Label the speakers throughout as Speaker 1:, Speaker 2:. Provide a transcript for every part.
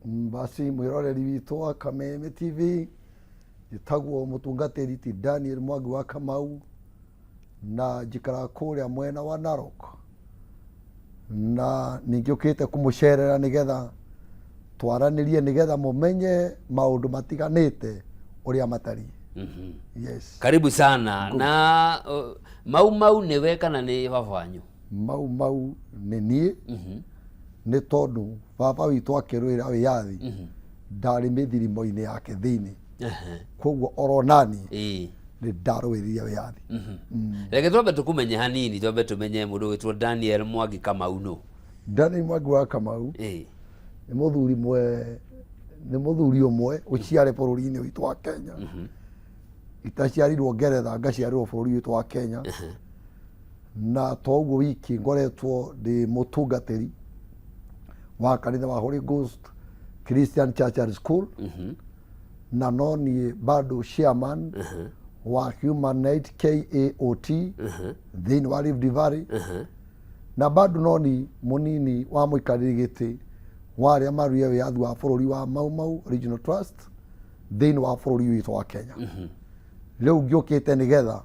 Speaker 1: Basi mwĩroreri witũ wa Kameme TV, njĩtagwo mũtungatĩri ti Daniel Mwangi wa Kamau, na njikaraga kũrĩa mwena wa Narok, na ningĩũkĩte kũmũcerera nĩgetha twaranĩrie, nĩgetha mũmenye maũndũ matiganĩte ũrĩa matariĩ. Yes.
Speaker 2: Karibu sana. Na Mau Mau nĩwe kana nĩ baba wanyu?
Speaker 1: Mau Mau nĩ niĩ, nĩ tondũ baba witũ akĩrũĩra wĩyathi ndarĩ mĩthirimo-inĩ yake thĩinĩ, koguo oro nani nĩ ndarũĩrĩire wĩyathi.
Speaker 2: Reke twambe tũkũmenye hanini, twambe tũmenye mũndũ wĩtwo Daniel Mwangi Kamau nũ.
Speaker 1: Daniel Mwangi wa Kamau nĩ mũthuri mwe, nĩ mũthuri ũmwe ũciare bũrũri-inĩ witũ wa Kenya. Itaciarirwo Ngeretha, ngaciarĩrwo bũrũri witũ wa Kenya. Na to ũguo wiki, ngoretwo ndĩ mũtungatĩri wa kanitha wa Holy Ghost Christian Church and School, na no niĩ bado chairman wa Human Right KAOT thĩinĩ wa Rift Valley, na bado no ni mũnini wa mũikarĩri gĩtĩ wa arĩa maruire wĩyathi wa bũrũri wa Mau Mau Regional Trust thĩinĩ wa bũrũri witũ wa Kenya. Rĩu ngĩũkĩte nĩgetha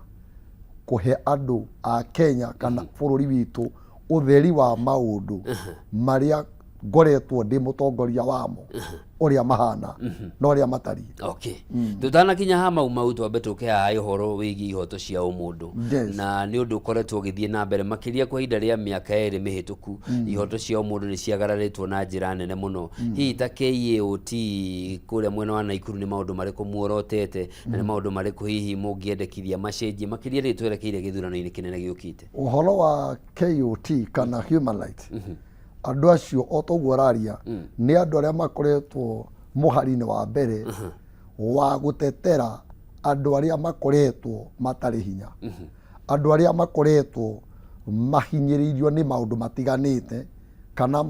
Speaker 1: kũhe andũ a Kenya kana bũrũri witũ ũtheri wa maũndũ marĩa ngoretwo ndĩ mũtongoria wamo, ũrĩa mahana na ũrĩa matariĩ.
Speaker 2: Okay, tutanakinya ha Mau Mau, twambe tũke haha ũhoro wĩgiĩ ihoto cia ũmũndũ. Na nĩ ũndũ ũkoretwo ũgĩthiĩ na mbere makĩria kwa ihinda rĩa mĩaka 2 mĩhĩtũku. Ihoto cia ũmũndũ nĩ ciagararĩtwo na njĩra nene mũno. Hihi ta KAOT kũrĩa mwena wa Naikuru, nĩ maũndũ marĩkũ muorotete na nĩ maũndũ marĩkũ hihi mũngĩendekithia macenjie, makĩria rĩrĩ twerekeire gĩthurano-inĩ kĩnene gĩũkĩte?
Speaker 1: Ũhoro wa KOT kana human rights, andũ acio o toguo ũraria nĩ andũ arĩa makoretwo mũhari-inĩ wa mbere wa gũtetera andũ arĩa makoretwo matarĩ hinya, andũ arĩa makoretwo mahinyĩrĩirio nĩ maũndũ matiganĩte kana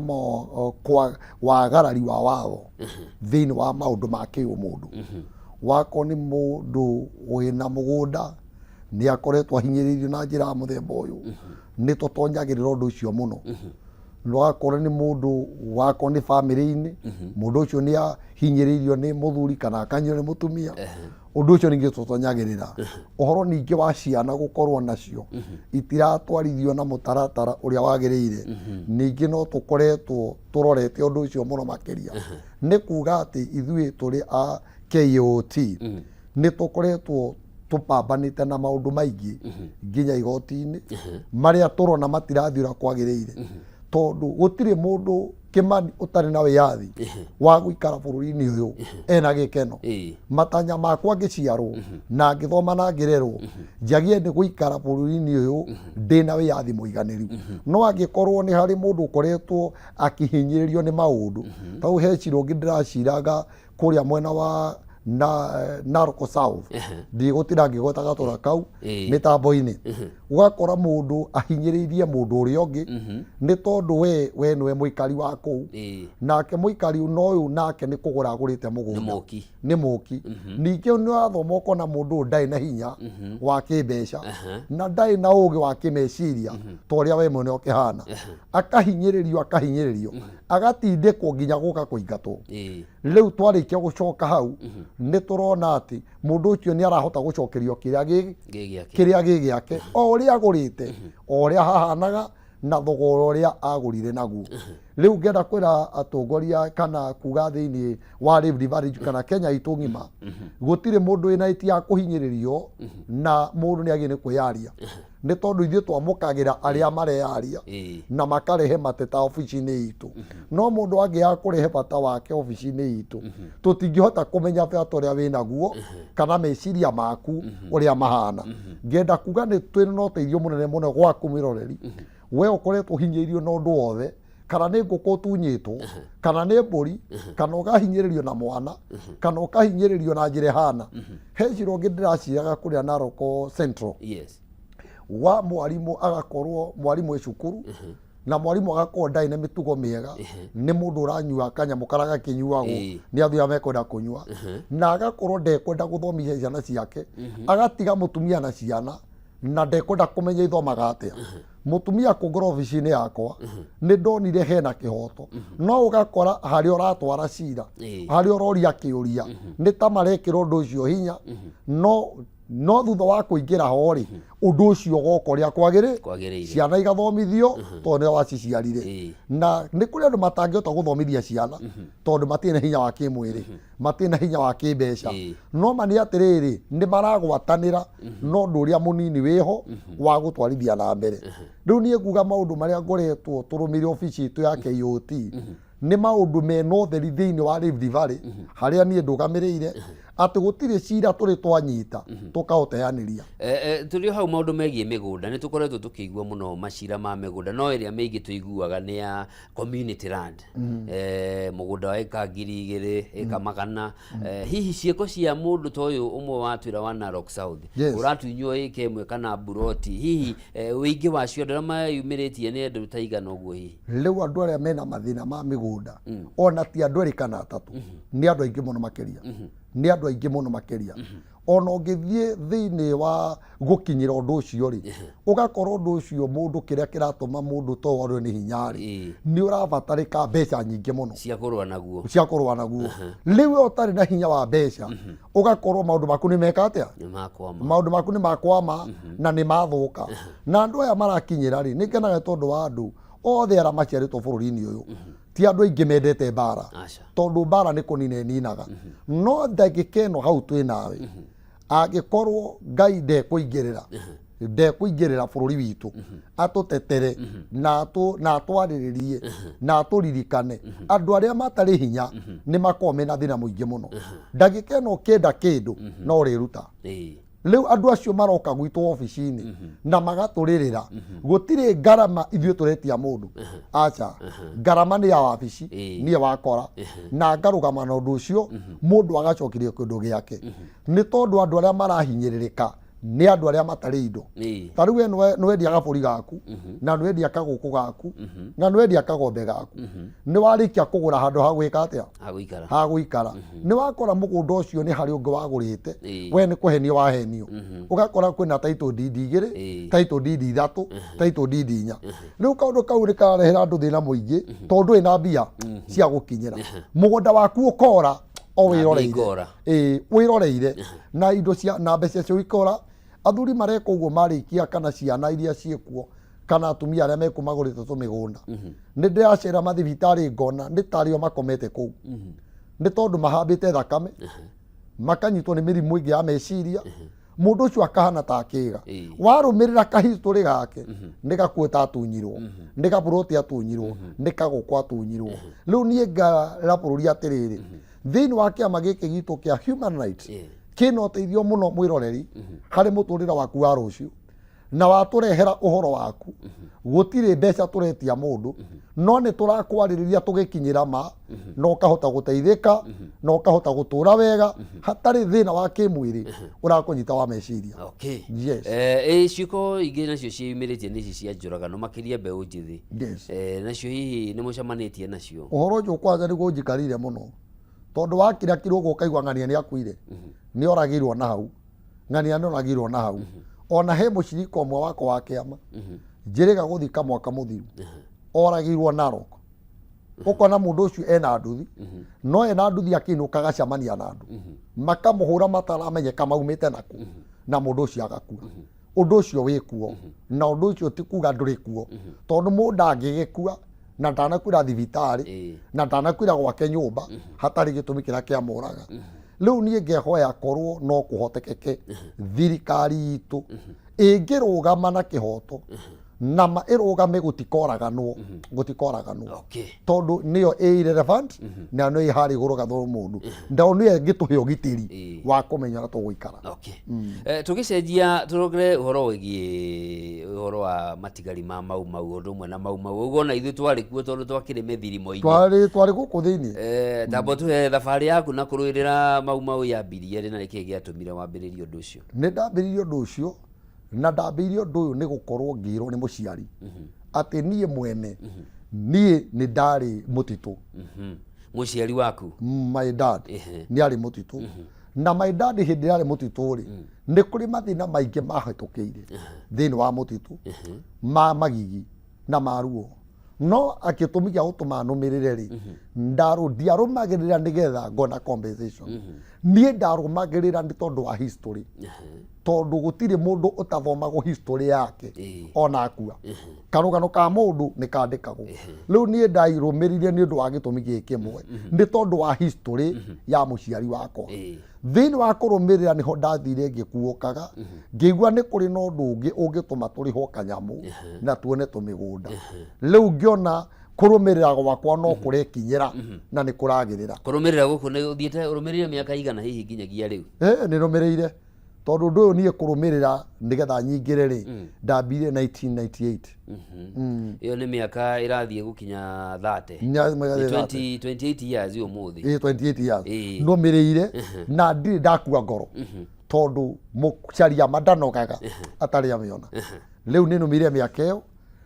Speaker 1: kwa wagarari wa watho thĩinĩ wa maũndũ ma kĩũmũndũ. Wakorwo nĩ mũndũ wĩna mũgũnda nĩ akoretwo ahinyĩrĩirio na njĩra ya mũthemba ũyũ, nĩ tũtonyagĩrĩra ũndũ ũcio mũno. Wakorwo nĩ mũndũ, wakorwo nĩ bamĩrĩ-inĩ, mũndũ ũcio nĩ ahinyĩrĩirio nĩ mũthuri kana akanyĩrwo nĩ mũtumia, ũndũ ũcio ningĩ tũtonyagĩrĩra. Ũhoro ningĩ wa ciana gũkorwo nacio itiratwarithio na mũtaratara ũrĩa wagĩrĩire, ningĩ no tũkoretwo tũrorete ũndũ ũcio mũno makĩria. Nĩ kuga atĩ ithuĩ tũrĩ a KAOT nĩ tũkoretwo tũpambanĩte na maũndũ maingĩ nginya igoti-inĩ marĩa tũrona matirathiĩ ũrĩa kwagĩrĩire, tondũ gũtirĩ mũndũ, Kĩmani, ũtarĩ na wĩyathi wa gũikara bũrũri-inĩ ũyũ ena gĩkeno. Matanya makwa ngĩciarwo na ngĩthoma na ngĩrerwo, njagie nĩ gũikara bũrũri-inĩ ũyũ ndĩna wĩyathi mũiganĩru. No angĩkorwo nĩ harĩ mũndũ ũkoretwo akĩhinyĩrĩrio nĩ maũndũ tau, he cira ũngĩ ndĩraciraga kũrĩa mwena wa na Narok South, ndigũtinda ngĩgweta gatũra kau mĩtambo-inĩ, ũgakora mũndũ ahinyĩrĩirie mũndũ ũrĩa ũngĩ nĩ tondũ we nĩwe mũikari wa kũu, nake mũikari na ũyũ nake nĩ kũgũra agũrĩte
Speaker 2: nĩ
Speaker 1: mũgũnda
Speaker 2: mũki.
Speaker 1: Nĩ mũki. Ningĩ nĩ wathoma ũkona mũndũ ũyũ ndarĩ na hinya wa kĩmbeca na ndarĩ na ũgĩ wa kĩmeciria ta ũrĩa we mwene ũkĩhana, akahinyĩrĩrio, akahinyĩrĩrio, agatindĩkwo nginya gũka kũingatwo. Rĩu twarĩkia gũcoka hau, nĩ tũrona atĩ mũndũ ũcio nĩ arahota gũcokerio kĩrĩa gĩ
Speaker 2: gĩ gĩake,
Speaker 1: kĩrĩa gĩ gĩake, o ũrĩa agũrĩte, o ũrĩa hahanaga na thogora ũrĩa agũrire naguo. Rĩu ngenda kwĩra atongoria kana kuga thĩinĩ wa Rift Valley kana Kenya itũ ng'ima, gũtirĩ mũndũ wĩna ĩti ya kũhinyĩrĩrio, na mũndũ nĩ agĩrĩire nĩ kwĩyaria, nĩ tondũ ithuĩ twamũkagĩra arĩa mareyaria na makarehe mateta obici-inĩ itũ. No mũndũ angĩaga kũrehe bata wake obici-inĩ itũ, tũtingĩhota kũmenya bata ũrĩa wĩ naguo kana meciria maku ũrĩa mahana. Ngenda kuga nĩ twĩ na ũteithio mũnene mũno gwaku mwĩroreri, we ũkoretwo ũhinyĩrĩirio na ũndũ wothe, kana nĩ ngũkũ ũtunyĩtwo, kana nĩ mbũri, kana ũkahinyĩrĩrio na mwana, kana ũkahinyĩrĩrio na njĩra ĩhana. He cira ũngĩ ndĩraciraga kũrĩa Narok Central wa mwarimũ, agakorwo mwarimũ ĩ cukuru, na mwarimũ agakorwo ndarĩ na mĩtugo mĩega, nĩ mũndũ ũranyua kanyamũ karĩa gakĩnyuagwo nĩ athuri arĩa mekwenda kũnyua, na agakorwo ndekwenda gũthomithia ciana ciake, agatiga mũtumia na ciana. Na ndekwenda kũmenya ithomaga atĩa. Mũtumia kũngora obici-inĩ yakwa, nĩ ndonire hena kĩhoto. No ũgakora harĩa ũratwara cira, harĩa ũroria kĩũria, nĩ ta marekĩra ũndũ ũcio hinya, no thutha wa kũingĩra ho rĩ, ũndũ ũcio ũgoka ũrĩa kwagĩrĩ,
Speaker 2: Kwagĩrĩire.
Speaker 1: Ciana igathomithio tondũ nĩwe waciciarire. Na nĩ kũrĩ andũ matangĩhota gũthomithia ciana tondũ matirĩ na hinya wa kĩmwĩrĩ, matirĩ na hinya wa kĩmbeca. No ma nĩ atĩrĩrĩ, nĩ maragwatanĩra na ũndũ ũrĩa mũnini wĩho wa gũtwarithia na mbere. Rĩu niĩ nguga maũndũ marĩa ngoretwo tũrũmĩire obici itũ ya KOT nĩ maũndũ mena ũtheri thĩinĩ wa Rift Valley harĩa niĩ ndũgamĩrĩire, atĩ gũtirĩ cira tũrĩ twanyita tũkaũteanĩria.
Speaker 2: Tũrĩ o hau maũndũ megiĩ mĩgũnda, nĩ tũkoretwo tũkĩigua mũno macira ma mĩgũnda, no ĩrĩa mĩingĩ tũiguaga nĩ ya community land, mũgũnda wa ĩka 2000, ĩka 100. Hihi ciĩko cia mũndũ ta ũyũ ũmwe watwĩra wa Narok South, ũratunywo ĩka ĩmwe kana mburoti, hihi ũingĩ wacio andũ arĩa meyumĩrĩtie nĩ andũ ta igana ũguo hihi?
Speaker 1: Rĩu andũ arĩa mena mathĩna ma mĩgũnda, ona ti andũ erĩ kana atatũ, nĩ andũ aingĩ mũno makĩria, nĩ andũ aingĩ mũno makĩria. Ona ũngĩthiĩ thĩinĩ wa gũkinyĩra ũndũ ũcio rĩ, ũgakora ũndũ ũcio mũndũ kĩrĩa kĩratũma mũndũ to orwo nĩ hinya rĩ, nĩ ũrabatarĩka mbeca nyingĩ mũno
Speaker 2: cia kũrũa naguo.
Speaker 1: Cia kũrũa naguo. Rĩu we ũtarĩ na hinya wa mbeca, ũgakorwo maũndũ maku nĩ meka atĩa?
Speaker 2: Nĩ makwama.
Speaker 1: Maũndũ maku nĩ makwama na nĩ mathũka. Na andũ aya marakinyĩra rĩ, nĩ ngenaga tondũ wa andũ othe arĩa maciarĩtwo bũrũri-inĩ ũyũ, ti andũ aingĩ mendete mbara,
Speaker 2: Aca.
Speaker 1: tondũ mbara nĩ kũnina ĩninaga. No ndagĩka ĩno hau twĩ nawe, angĩkorwo Ngai ndekũingĩrĩra, ndekũingĩrĩra bũrũri witũ atũtetere na atwarĩrĩrie na atũririkane, andũ arĩa matarĩ hinya nĩ makoragwo mena thĩna mũingĩ mũno. Ndagĩka ĩno ũkĩenda kĩndũ no ũrĩruta. Rĩu andũ acio maroka gwitũ obici-inĩ na magatũrĩrĩra, gũtirĩ ngarama ithuĩ tũretia mũndũ, aca. Ngarama nĩ ya wabici. Niĩ wakora na ngarũgama na ũndũ ũcio, mũndũ agacokerio kĩndũ gĩake, nĩ tondũ andũ arĩa marahinyĩrĩrĩka nĩ andũ arĩa matarĩ indo. Ta rĩu we nĩwendia gabũri gaku, na nĩwendia kagũkũ gaku, na nĩwendia kagombe gaku, nĩ warĩkia kũgũra handũ ha gwĩka atĩa?
Speaker 2: Ha gũikara.
Speaker 1: Ha gũikara. Nĩ wakora mũgũnda ũcio nĩ harĩ ũngĩ wagũrĩte. We nĩ kũhenio wahenio. Ũgakora kwĩna title deed igĩrĩ, title deed ithatũ, title deed inya. Rĩu kaũndũ kau nĩ kararehera andũ thĩna mũingĩ, tondũ ndũrĩ na mbia cia gũkinyĩra mũgũnda waku, ũkora o
Speaker 2: Na mbia
Speaker 1: wĩroreire.
Speaker 2: ikora.
Speaker 1: Ĩĩ, wĩroreire na indo cia na mbeca cio ikora. Athuri mareka ũguo marĩkia, kana ciana iria ciĩkuo, kana atumia arĩa mekuo magũrĩte tũmĩgũnda. Nĩ ndĩracera mathibitarĩ ngona nĩ tarĩo makomete kũu, nĩ tondũ mahambĩte thakame, makanyitwo nĩ mĩrimũ ĩngĩ ya meciria. Mũndũ ũcio akahana ta akĩga. Warũmĩrĩra kahistory gake, nĩ gakuo ta atunyirwo, nĩ gaburoti atunyirwo, nĩ kagũkũ atunyirwo. Rĩu niĩ ngara bũrũri atĩrĩrĩ, thĩinĩ wa kĩama gĩkĩ gitũ kĩa human rights, kĩna ũteithio mũno mwĩroreri harĩ mũtũrĩre waku wa rũciũ, na watũrehera ũhoro waku, gũtirĩ mbeca tũretia mũndũ, no nĩ tũrakwarĩrĩria tũgĩkinyĩra ma, na ũkahota gũteithĩka na ũkahota gũtũra wega hatarĩ thĩna wa kĩmwĩrĩ ũrakũnyita wa meciria. Yes.
Speaker 2: Ciĩko ingĩ nacio ciĩyumĩrĩtie nĩ ici cia njũragano, makĩria mbeũ njĩthĩ. Nacio hihi nĩ mũcemanĩtie nacio?
Speaker 1: Ũhoro ũcio kwanja nĩguo ũnjikarĩire mũno, tondũ wakira kirogo ũkaigua ng'ania nĩ akuire, nĩ oragĩirwo na hau, ng'ania nĩ oragĩirwo na hau. Ona he mũcirika ũmwe wakwa wa kĩama njĩrĩga gũthika mwaka mũthiru, oragĩirwo Narok. Ũkona mũndũ ũcio ena nduthi, no ena nduthi akĩinũka agacemania na andũ makamũhũra mataramenyeka maumĩte naku, na mũndũ ũcio agakua. Ũndũ ũcio wĩ kuo, na ũndũ ũcio ti kuga ndũrĩ kuo, tondũ mũndũ angĩgĩkua na ndanakuĩra thibitarĩ, na ndanakuĩra gwake nyũmba hatarĩ gĩtũmi kĩrĩa kĩamũraga. Rĩu niĩ ngehoya korwo no kũhotekeke thirikari itũ ĩngĩrũgama na kĩhoto, na ma ĩrũgame gũtikoraganwo, gũtikoraganwo, tondũ nĩyo ĩ irrelevant na nĩyo ĩ harĩa igũrũ gathwo mũndũ ndao, nĩyo ĩngĩtũhe ũgitĩri wa kũmenya ũrĩa tũgũikara.
Speaker 2: Okay. Tũgĩcenjia tũrogere ũhoro wĩgiĩ ũhoro wa matigari ma Mau Mau, ũndũ ũmwe na Mau Mau ũguo ona ithuĩ twarĩ kuo tondũ twakĩrĩ mĩthirimo-inĩ.
Speaker 1: Twarĩ gũkũ thĩinĩ.
Speaker 2: Tamba ũtũhe thabarĩ yaku na kũrũĩrĩra Mau Mau yambirie rĩ, na nĩkĩĩ gĩatũmire wambĩrĩrie ũndũ ũcio?
Speaker 1: Nĩ ndambĩrĩirie ũndũ ũcio, na ndambĩrĩirie ũndũ ũyũ nĩ gũkorwo ngĩrwo nĩ mũciari atĩ niĩ mwene niĩ nĩ ndarĩ mũtitũ.
Speaker 2: Mũciari waku?
Speaker 1: My dad nĩ arĩ mũtitũ. Na my dad hĩndĩ ĩrĩa arĩ mũtitũ rĩ, nĩ kũrĩ mathĩna maingĩ mahĩtũkĩire thĩinĩ wa mũtitũ, ma magigi na ma ruo, no gĩtũmi gĩa gũtũma nũmĩrĩre rĩ, ndiarũmagĩrĩra nĩgetha ngona compensation. Niĩ ndarũmagĩrĩra nĩ tondũ wa history, tondũ gũtirĩ mũndũ ũtathomagwo history yake. Ona akua, karũgano ka mũndũ nĩ kandĩkagwo. Rĩu niĩ ndairũmĩrire nĩ ũndũ wa gĩtũmi gĩkĩ kĩmwe, nĩ tondũ wa history ya mũciari wakwa. Thĩinĩ wa kũrũmĩrĩra nĩho ndathire ngĩkuũkaga, ngĩigua nĩ kũrĩ na ũndũ ũngĩ ũngĩtũma tũrĩhwo kanyamũ na tuone tũmĩgũnda. Rĩu ngĩona kũrũmĩrĩra gwakwa no kũrekinyĩra na nĩ kũragĩrĩra.
Speaker 2: Kũrũmĩrĩra gũkũ nĩ ũthiĩte ũrũmĩrĩire mĩaka igana hihi nginyagia rĩu?
Speaker 1: Nĩ rũmĩrĩire, tondũ ũndũ ũyũ niĩ kũrũmĩrĩra nĩgetha nyingĩre rĩ, ndambire 1998.
Speaker 2: Ĩyo nĩ mĩaka ĩrathiĩ gũkinya 30. Nĩ 20 28 years ũmũthĩ.
Speaker 1: Ĩ, 28 years. Nũmĩrĩire na ndirĩ ndakua ngoro, tondũ mũcaria ma ndanogaga atarĩ amĩona. Rĩu nĩ nũmĩire mĩaka ĩyo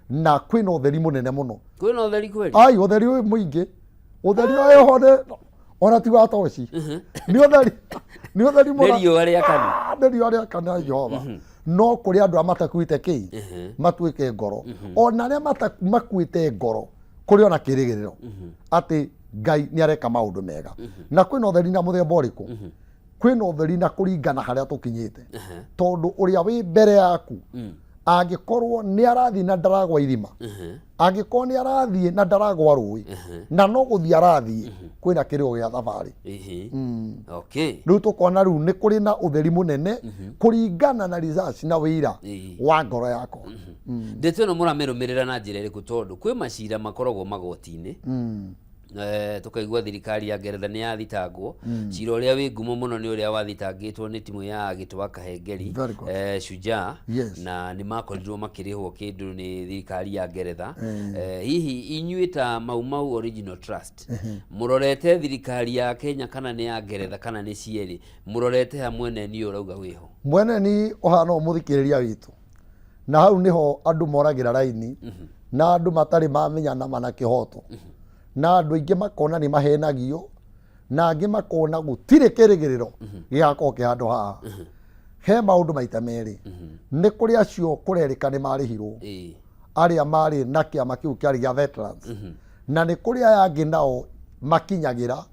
Speaker 1: na kwĩna ũtheri mũnene mũno.
Speaker 2: Kwĩna ũtheri kweli?
Speaker 1: Ai, ũtheri ũyũ mũingĩ, ũtheri ũyũ ho nĩ ona ti wa toci, nĩ ũtheri, nĩ ũtheri
Speaker 2: nĩ mũno. Riũa rĩakanu.
Speaker 1: Ah, nĩ riũa rĩakana Jehova. No kũrĩ andũ arĩa matakuĩte kĩ matuĩke ngoro, ona arĩa makuĩte ngoro kũrĩ ona kĩrĩgĩrĩro atĩ Ngai nĩ areka maũndũ mega. Na kwĩna ũtheri na mũthemba ũrĩkũ? Kwĩna ũtheri na kũringana harĩa tũkinyĩte, tondũ ũrĩa wĩ mbere yaku angĩkorwo nĩ arathiĩ na ndaragwa irima, angĩkorwo nĩ arathiĩ na ndaragwa rũĩ, na no gũthiĩ arathiĩ, kwĩna kĩrĩgo gĩa thabarĩ. Rĩu tũkona rĩu nĩ kũrĩ na ũtheri mũnene kũringana na research na wĩira wa ngoro yakwa.
Speaker 2: Ndeto ĩno mũramĩrũmĩrĩra na njĩra ĩrĩkũ? Tondũ kwĩ macira makoragwo magoti-inĩ, tũkaigua thirikari ya Ngeretha nĩ yathitangwo. Cira ũrĩa wĩ ngumo mũno nĩ ũrĩa wathitangĩtwo nĩ timũ ya Gĩtwa Kahengeri.
Speaker 1: Very good.
Speaker 2: Shujaa. Na nĩ makorirwo makĩrĩhwo kĩndũ nĩ thirikari ya Ngeretha. Hihi inyuĩ ta Mau Mau Original Trust mũrorete thirikari ya Kenya kana nĩ ya Ngeretha kana nĩ cierĩ? Mũrorete ha mwene niĩ ũrauga wĩho?
Speaker 1: Mwene ni ũhana ũũ, mũthikĩrĩria witũ, na hau nĩho andũ moragĩra raini na andũ matarĩ mamenya nama na kĩhoto, na andũ aingĩ makona nĩ mahenagio, na angĩ makona gũtirĩ kĩrĩgĩrĩro gĩgakorwo kĩ handũ haha. He maũndũ maita merĩ. Nĩ kũrĩ acio kũrerĩka nĩ marĩhirwo, arĩa marĩ na kĩama kĩu kĩarĩ gĩa veterans, na nĩ kũrĩ aya angĩ nao makinyagĩra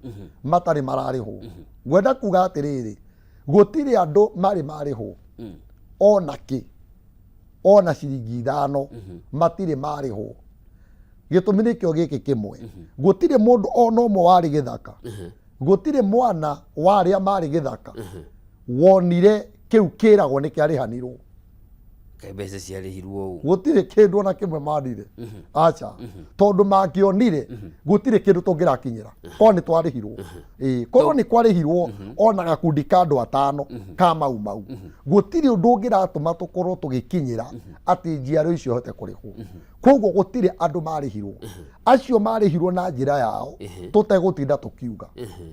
Speaker 1: matarĩ mararĩhwo. Ngwenda kuga atĩrĩrĩ, gũtirĩ andũ marĩ marĩhwo ona kĩ, ona ciringi 5 matirĩ marĩhwo. Gĩtũmi nĩkĩo gĩkĩ kĩmwe, gũtirĩ mũndũ ona ũmwe warĩ gĩthaka, gũtirĩ mwana wa arĩa marĩ gĩthaka wonire kĩu kĩragwo nĩ kĩarĩhanirwo.
Speaker 2: Kaĩ mbeca ciarĩhirwo ũũ?
Speaker 1: Gũtirĩ kĩndũ ona kĩmwe manire, aca, tondũ mangĩonire gũtirĩ kĩndũ tũngĩrakinyĩra korwo nĩ twarĩhirwo. Ĩĩ, korwo nĩ kwarĩhirwo ona gakundi ka andũ atano ka Mau Mau, gũtirĩ ũndũ ũngĩratũma tũkorwo tũgĩkinyĩra atĩ njiaro icio hote kũrĩhwo. Koguo gũtirĩ andũ marĩhirwo. Acio marĩhirwo na njĩra yao tũtegũtinda tũkiuga,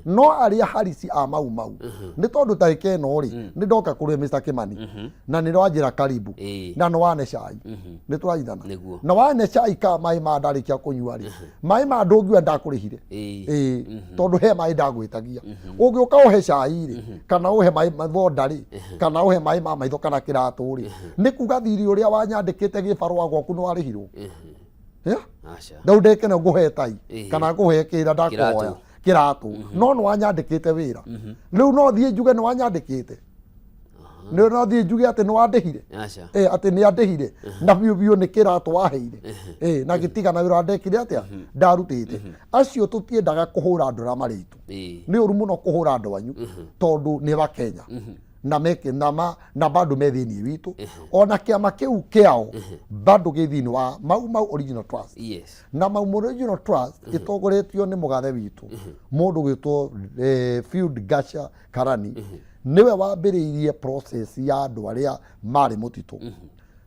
Speaker 1: no arĩa harisi a Mau Mau, nĩ tondũ tarĩka ĩno rĩ, nĩ ndoka kũrĩ Mr Kimani na nĩ rwanjĩra karibu na nĩ wane cai, nĩ tũranyitana?
Speaker 2: Nĩguo.
Speaker 1: Na wane cai ka maĩ ma ndarĩkia kũnyua rĩ, maĩ ma ndũngiuga ndakũrĩhire. Ĩĩ, tondũ he maĩ ndagwĩtagia. Ũngĩũka ũhe cai rĩ, kana ũhe maĩ ma thonda rĩ, kana ũhe maĩ ma maitho kana kĩratũ rĩ, nĩ kuga thirĩ ũrĩa wanyandĩkĩte gĩbarũa gwaku nĩ warĩhirwo. Yeah?
Speaker 2: Aca.
Speaker 1: Rĩu ndĩkene ngũhe tai kana ngũhe kĩra ndakũhoya kĩratũ, no nĩ wanyandĩkĩte wĩra. Rĩu no thiĩ njuge nĩ wanyandĩkĩte? Nĩ no thiĩ njuge atĩ nĩ wandĩhire?
Speaker 2: Aca.
Speaker 1: Atĩ nĩ andĩhire na biũ biũ nĩ kĩratũ waheire, na gĩtigana wĩra ndekire atĩa ndarutĩte. Acio tũtiendaga kũhũra andũ arĩa marĩ itũ. Nĩ ũru mũno kũhũra andũ anyu, tondũ nĩ wa Kenya na meke na ma na bado me thĩinĩ witũ, ona kĩama kĩu kĩao bado gĩ thĩinĩ wa Mau Mau Original Trust. Na Mau Mau Original Trust ĩtongoretio nĩ mũgathe witũ, mũndũ gwĩtwo Field Gasha Karani, nĩwe wambĩrĩirie process ya andũ arĩa marĩ mũtitũ,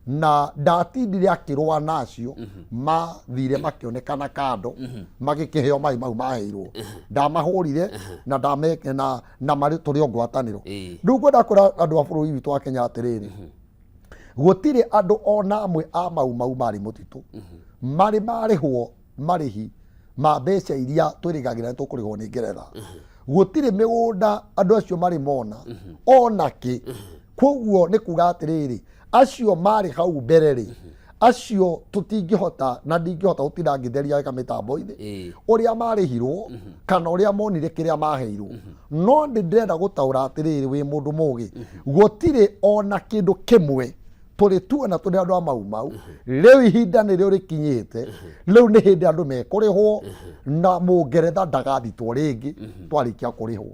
Speaker 1: na ndatindire akĩrũa nacio, mathire makĩonekana kando, magĩkĩheo mai mau maheirwo. Ndamahũrire na ndameke na marĩ tũrĩ o ngwatanĩro. Rĩu ngwenda kwĩra andũ a bũrũri witũ wa Kenya atĩrĩrĩ, gũtirĩ andũ ona amwe a Mau Mau marĩ mũtitũ marĩ marĩhwo marĩhi Ma mbeca iria twĩrĩgagĩra nĩ tũkũrĩhwo nĩ Ngeretha. Gũtirĩ mĩgũnda andũ acio marĩ mona ona kĩ. Koguo nĩ kuga atĩrĩrĩ, acio marĩ hau mbere rĩ, acio tũtingĩhota na ndingĩhota gũtinda ngĩtheria wega mĩtambo-inĩ ũrĩa marĩhirwo kana ũrĩa monire kĩrĩa maheirwo. No nĩ ndĩrenda gũtaũra atĩrĩrĩ, wĩ mũndũ mũgĩ, gũtirĩ ona kĩndũ kĩmwe tũrĩ tuona tũrĩ andũ a Mau Mau. Rĩu ihinda nĩrĩo rĩkinyĩte, rĩu nĩ hĩndĩ andũ mekũrĩhwo na Mũngeretha ndagathitwo rĩngĩ twarĩkia kũrĩhwo,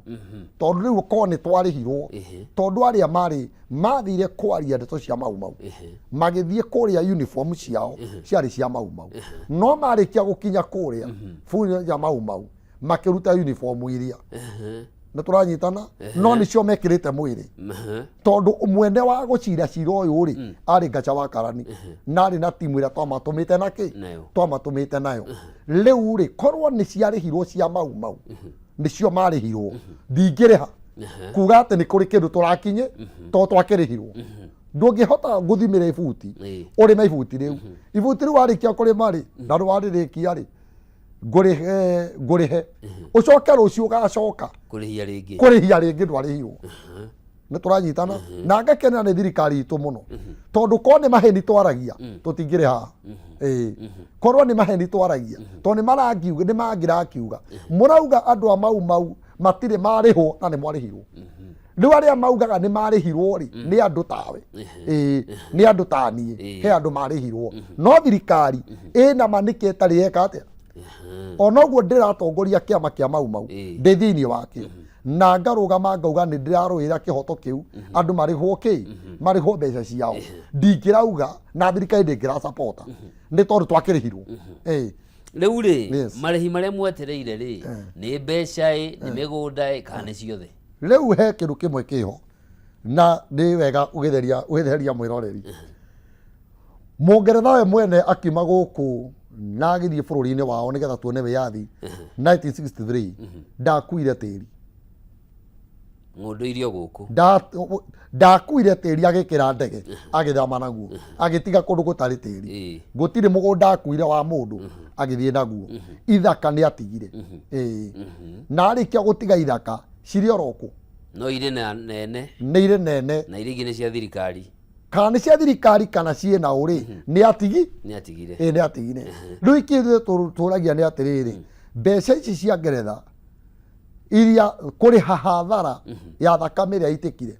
Speaker 1: tondũ rĩu korwo nĩ twarĩhirwo, tondũ arĩa marĩ mathire kwaria ndeto cia Mau Mau magĩthiĩ kũrĩa uniform ciao ciarĩ cia Mau Mau, no marĩkia gũkinya kũrĩa bũrũri ya Mau Mau makĩruta uniform iria nĩ tũranyitana, no nĩcio mekĩrĩte mwĩrĩ, tondũ mwene wa gũcira cira ũyũ rĩ arĩ Ngacha wa Karani na arĩ na timu ĩrĩa twamatũmĩte na kĩ
Speaker 2: Nayo.
Speaker 1: Twamatũmĩte nayo. Rĩu rĩ, korwo nĩ ciarĩhirwo cia Mau Mau, nĩcio marĩhirwo, ndingĩrĩha kuga atĩ nĩ kũrĩ kĩndũ tũrakinye, tondũ twakĩrĩhirwo. Ndũngĩhota gũthimĩra ibuti ũrĩme ibuti rĩu, ibuti rĩu warĩkia kũrĩma rĩ, na warĩrĩkia rĩ, ngũrĩhe ngũrĩhe, ũcoke rũciũ ũgacoka
Speaker 2: kũrĩhia rĩngĩ.
Speaker 1: Kũrĩhia rĩngĩ ndwarĩhirwo. Nĩ tũranyitana? Na ngakenera nĩ thirikari itũ mũno, tondũ korwo nĩ maheni twaragia tũtingĩrĩ haha. Ĩĩ, korwo nĩ maheni twaragia, tondũ nĩ marangiuga, nĩ mangĩrakiuga mũrauga andũ a Mau Mau matirĩ marĩhwo na nĩ mwarĩhirwo. Rĩu arĩa maugaga nĩ marĩhirwo rĩ, nĩ andũ tawe, ĩĩ, nĩ andũ ta niĩ. He andũ marĩhirwo, no thirikari ĩna ma nĩkĩ ĩtarĩ yeka atĩa? Ona ũguo ndĩratongoria kĩama kĩa Mau Mau, ndĩ thĩinĩ wakĩo na ngarũgama ngauga nĩ ndĩrarũĩra kĩhoto kĩu, andũ marĩhwo kĩ, marĩhwo mbeca ciao. Ndingĩrauga na thirikari ndĩngĩrasapota nĩ tondũ twakĩrĩhirwo. Ĩĩ.
Speaker 2: Rĩu rĩ, marĩhi marĩa mwetereire rĩ, nĩ mbeca ĩ, nĩ mĩgũnda ĩ, kana nĩ ciothe?
Speaker 1: Rĩu he kĩndũ kĩmwe kĩho na nĩ wega ũgĩtheria ũgĩtheria mwĩroreri. Mũngeretha we mwene akiuma gũkũ na agĩthiĩ bũrũri-inĩ wao nĩgetha tuone wĩyathi 1963, ndakuire tĩri.
Speaker 2: Ng'ũndũ irio gũkũ.
Speaker 1: Ndakuire tĩri, agĩkĩra ndege agĩthama naguo, agĩtiga kũndũ gũtarĩ tĩri. Gũtirĩ mũgũnda akuire wa mũndũ agĩthiĩ naguo. Ithaka nĩ atigire. Ĩĩ. Na arĩkia gũtiga ithaka cirĩ oro kũ.
Speaker 2: No irĩ na nene.
Speaker 1: Nĩ irĩ nene.
Speaker 2: Na iria ingĩ nĩ cia thirikari.
Speaker 1: Kana nĩ cia thirikari kana ciĩ na ũrĩ, nĩ atigi.
Speaker 2: Nĩ atigire.
Speaker 1: Ĩĩ, nĩ atigire. Rĩu ikĩndũ tũragia nĩ atĩrĩrĩ, mbeca ici cia Ngeretha iria kũrĩha hathara ya thakame ĩrĩa ĩitĩkire,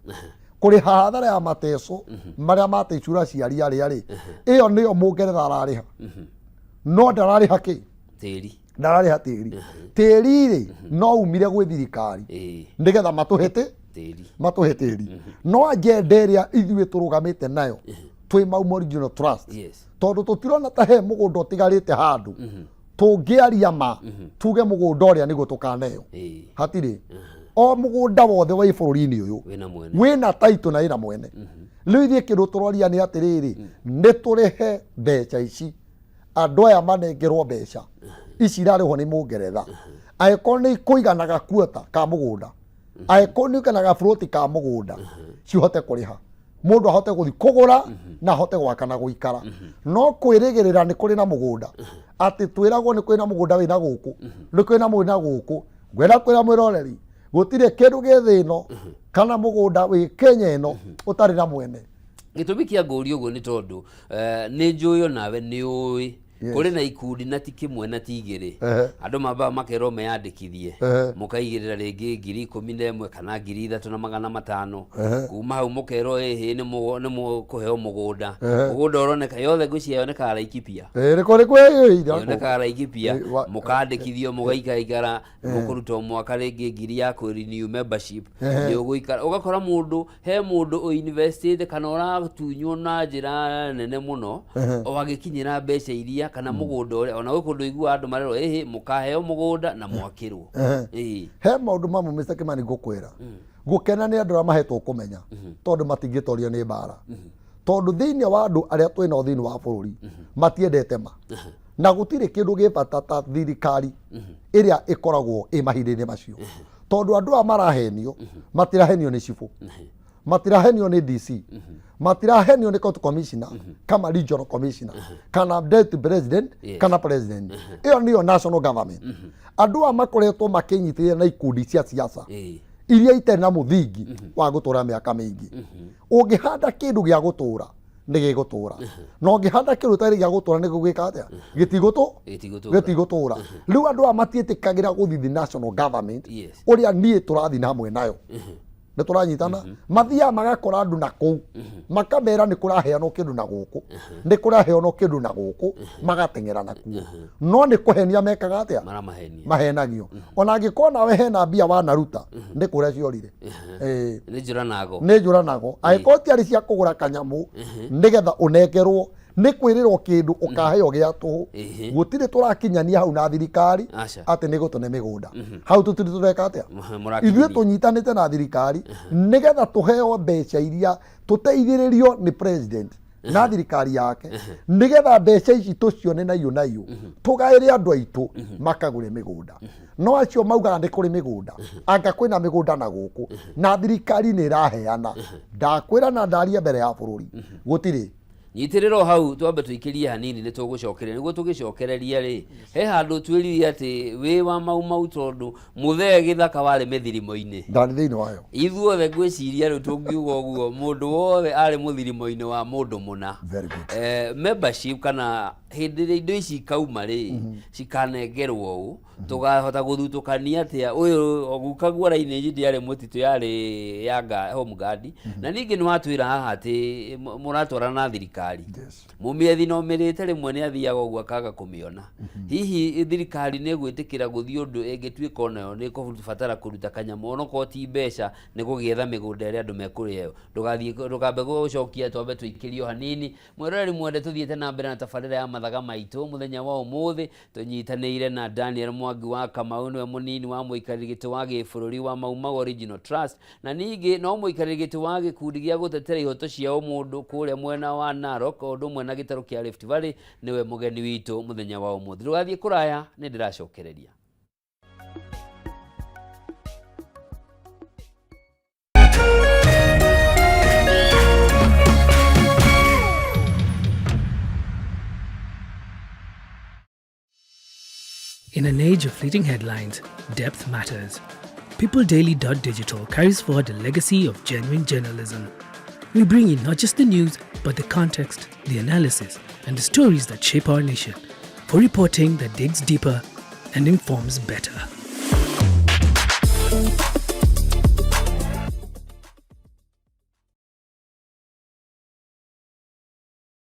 Speaker 1: kũrĩha hathara ya mateco marĩa mateicura aciari arĩa rĩ, ĩyo nĩyo Mũngeretha ararĩha, no ndararĩha kĩ?
Speaker 2: Tĩri.
Speaker 1: Ndararĩha tĩri. Tĩri rĩ, no umire gwĩ thirikari nĩgetha matũhe
Speaker 2: tĩri.
Speaker 1: Matũhe tĩri. No agenda ĩrĩa ithuĩ tũrũgamĩte nayo twĩ Mau Mau Regional Trust, tondũ tũtirona ta he mũgũnda ũtigarĩte handũ tũngĩaria ma tuge mũgũnda ũrĩa nĩguo tũkaneo. Hatirĩ. O mũgũnda wothe wĩ bũrũri-inĩ ũyũ
Speaker 2: wĩna mwene.
Speaker 1: Wĩna taitũ na wĩna mwene. Rĩu ithuĩ kĩndũ tũroria nĩ atĩrĩrĩ, nĩ tũrĩhe mbeca ici, andũ aya manengerwo mbeca ici irarĩhwo nĩ Mũngeretha, angĩkorwo nĩ ikũigana gakuota ka mũgũnda, angĩkorwo nĩ ikũigana gaburoti ka mũgũnda, cihote kũrĩha mũndũ ahote gũthiĩ kũgũra na ahote gwaka na gũikara. No kwĩrĩgĩrĩra nĩ kũrĩ na mũgũnda, atĩ twĩragwo nĩ kũrĩ na mũgũnda wĩna gũkũ, nĩ kũrĩ na mũgũnda gũkũ, ngwenda kwĩra mwĩroreri gũtirĩ kĩndũ gĩ thĩ ĩno kana mũgũnda wĩ Kenya ĩno ũtarĩ na mwene.
Speaker 2: Gĩtũmi kĩa ngũria ũguo nĩ tondũ nĩ njũĩ onawe nĩ ũĩ kũrĩ na ikundi na ti kĩmwe na ti igĩrĩ. Andũ mambaga makerwo meyandĩkithie, mũkaigĩrĩra rĩngĩ 11,000 kana 3,500. Kuma hau mũkerwo ĩhĩ nĩ mũkũheo mũgũnda. Mũgũnda ũroneka yothe ngwĩciria yonekaga Laikipia.
Speaker 1: Ĩĩ, nĩ kũrĩ kwĩ
Speaker 2: yonekaga Laikipia. Mũkandĩkithio, mũgaikaraikara, mũkũruta o mwaka rĩngĩ ngiri ya kũ renew membership. Nĩ ũgũikara ũgakora mũndũ, he mũndũ ũinvestĩte kana ũratunywo na njĩra nene mũno o agĩkinyĩra mbeca iria kana mũgũnda ũrĩa ona gwĩ kũndũ iguaga andũ marerwo ĩhĩ mũkaheo mũgũnda na mwakĩrwo. Ĩĩ.
Speaker 1: He maũndũ mamwe, Mr. Kimani, ngũkwĩra gũkena nĩ andũ arĩa mahetwo kũmenya, tondũ matingĩtorio nĩ mbara, tondũ thĩinĩ wa andũ arĩa twĩ nao thĩinĩ wa bũrũri matiendete ma, na gũtirĩ kĩndũ gĩ bata ta thirikari ĩrĩa ĩkoragwo ĩ mahinda-inĩ macio, tondũ andũ aya marahenio, matirahenio nĩ cibũ. Matirahenio nĩ DC, matirahenio nĩ court commissioner kama regional commissioner kana deputy president kana president. Ĩyo nĩyo national government. Andũ aya makoretwo makĩnyitĩrĩra na ikundi cia siasa iria itarĩ na mũthingi wa gũtũra mĩaka mĩingĩ. Ũngĩhanda kĩndũ gĩa gũtũra nĩ gĩgũtũra, na ũngĩhanda kĩndũ gĩtarĩ gĩa gũtũra nĩ gũgĩka atĩa? Gĩtigũtũ
Speaker 2: Gĩtigũtũra.
Speaker 1: Gĩtigũtũra. Rĩu andũ aya matiĩtĩkagĩra gũthiĩ the national government
Speaker 2: Yes.
Speaker 1: ũrĩa niĩ tũrathiĩ na hamwe nayo nĩ tũranyitana. Mathiaga magakora andũ na kũu, makamera nĩ kũraheanwo kĩndũ na gũkũ, nĩ kũraheanwo kĩndũ na gũkũ, magateng'era nakuo, no nĩ kũhenia mekaga atĩa?
Speaker 2: Maramahenia.
Speaker 1: Mahenagio. Ona angĩkorwo nawe hena mbia wanaruta, nĩ kũrĩa ciorire. Ĩĩ.
Speaker 2: Nĩ njũra nago.
Speaker 1: Nĩ njũra nago, angĩkorwo tiarĩ cia kũgũra kanyamũ nĩgetha ũnengerwo, nĩ kwĩrĩrwo kĩndũ ũkaheo gĩa tũhũ. Gũtirĩ tũrakinyania hau na thirikari
Speaker 2: Aca.
Speaker 1: atĩ nĩ gũtũne mĩgũnda. Hau tũtirĩ tũreka atĩa.
Speaker 2: Mũrakinyania.
Speaker 1: Ithuĩ tũnyitanĩte na thirikari nĩgetha tũheo mbeca iria tũteithĩrĩrio nĩ president na thirikari yake, nĩgetha mbeca ici tũcione naiyũ naiyũ, tũgaĩre andũ aitũ makagũre mĩgũnda. No acio maugaga nĩ kũrĩ mĩgũnda, anga kwĩna mĩgũnda na gũkũ na thirikari nĩ ĩraheana, ndakwĩra na ndaria mbere ya bũrũri, gũtirĩ.
Speaker 2: Nyitĩrĩra o hau, twambe tũikĩrie hanini, nĩ tũgũcokereria. Nĩguo tũgĩcokereria rĩ, he handũ twĩrire atĩ wĩ wa Mau Mau, tondũ mũthee gĩthaka warĩ mĩthirimo-inĩ.
Speaker 1: Ndarĩ thĩinĩ wayo.
Speaker 2: Ithuothe ngwĩciria rĩu tũngiuga ũguo, mũndũ wothe arĩ mũthirimo-inĩ wa mũndũ mũna.
Speaker 1: Very good.
Speaker 2: Membership kana hĩndĩ ĩrĩa indo ici ikauma rĩ, cikanengerwo ũ, tũkahota gũthutũkania atĩa? Ũyũ guka guora-inĩ ndĩarĩ mũtitũ, yarĩ ya home guard. Na ningĩ nĩ watwĩra haha atĩ mũratwarana na thirikari.
Speaker 1: Yes.
Speaker 2: Mũmĩethi na ũmĩrĩte rĩmwe nĩ athiaga ũguo akaga kũmĩona. Hihi thirikari nĩ ĩgwĩtĩkĩra gũthiĩ ũndũ ĩngĩtuĩka onayo nĩ ĩkũbatara kũruta kanyamũ, onokorwo ti mbeca, nĩ gũgĩetha mĩgũnda ĩrĩa andũ mekũrĩo? Ndũgathiĩ, ndũkambe gũcokia, twambe tũikĩrio hanini. Mwĩroreri mwende, tũthiĩte na mbere na tabarĩra ya Mathaga Maitũ mũthenya wa ũmũthĩ, tũnyitanĩire na Daniel Mwangi wa Kamau, nĩwe mũnini wa mũikarĩri gĩtĩ wa gĩbũrũri wa Mau Mau Original Trust, na ningĩ no mũikarĩri gĩtĩ wa gĩkundi gĩa gũtetera ihoto cia ũmũndũ kũrĩa mwena wa Narok, o ũndũ ũmwe na gĩtarũ kĩa Rift Valley. Nĩwe mũgeni witũ mũthenya wa ũmũthĩ. Ndũgathiĩ kũraya, nĩ ndĩracokereria.
Speaker 3: In an age of fleeting headlines, depth matters. PeopleDaily.digital carries forward a legacy of genuine journalism. We bring you not just the news, but the context, the analysis, and the stories that shape our nation, for reporting that digs deeper and informs better.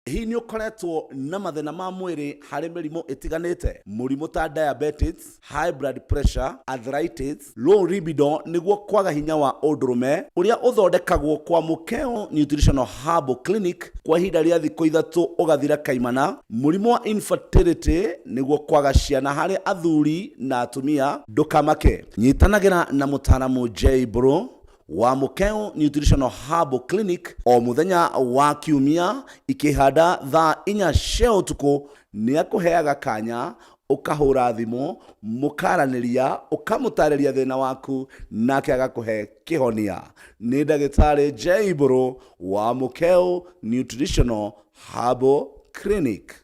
Speaker 4: Hihi nĩ ũkoretwo na mathĩna ma mwĩrĩ harĩ mĩrimũ ĩtiganĩte? Mũrimũ ta diabetes, high blood pressure, arthritis, low libido nĩguo kwaga hinya wa ũndũrũme ũrĩa ũthondekagwo kwa Mũkeo Nutritional Herbal Clinic kwa ihinda rĩa thikũ 3 ũgathira kaimana, mũrimũ wa infertility nĩguo kwaga ciana harĩ athuri na atumia, ndũkamake. Nyitanagĩra na mũtaaramu J Bro wa Mũkeo Nutritional Herbal Clinic o mũthenya wa kiumia ikĩhanda thaa 4 cia ũtukũ. Nĩ akũheaga kanya ũkahũra thimũ, mũkaranĩria, ũkamũtarĩria thĩna waku, nake agakũhe kĩhonia. Nĩ ndagĩtarĩ J Mbũrũ wa Mũkeo Nutritional Herbal Clinic.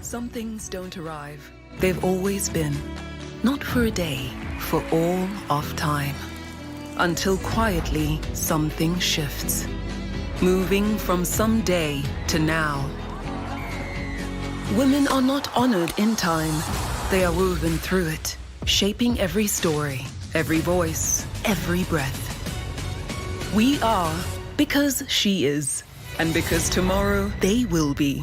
Speaker 5: Some things don't arrive. They've always been. Not for a day, for all of time. Until quietly, something shifts. Moving from someday to now. Women are not honored in time. They are woven through it, shaping every story, every voice, every breath. We are because she is, and because tomorrow they will be.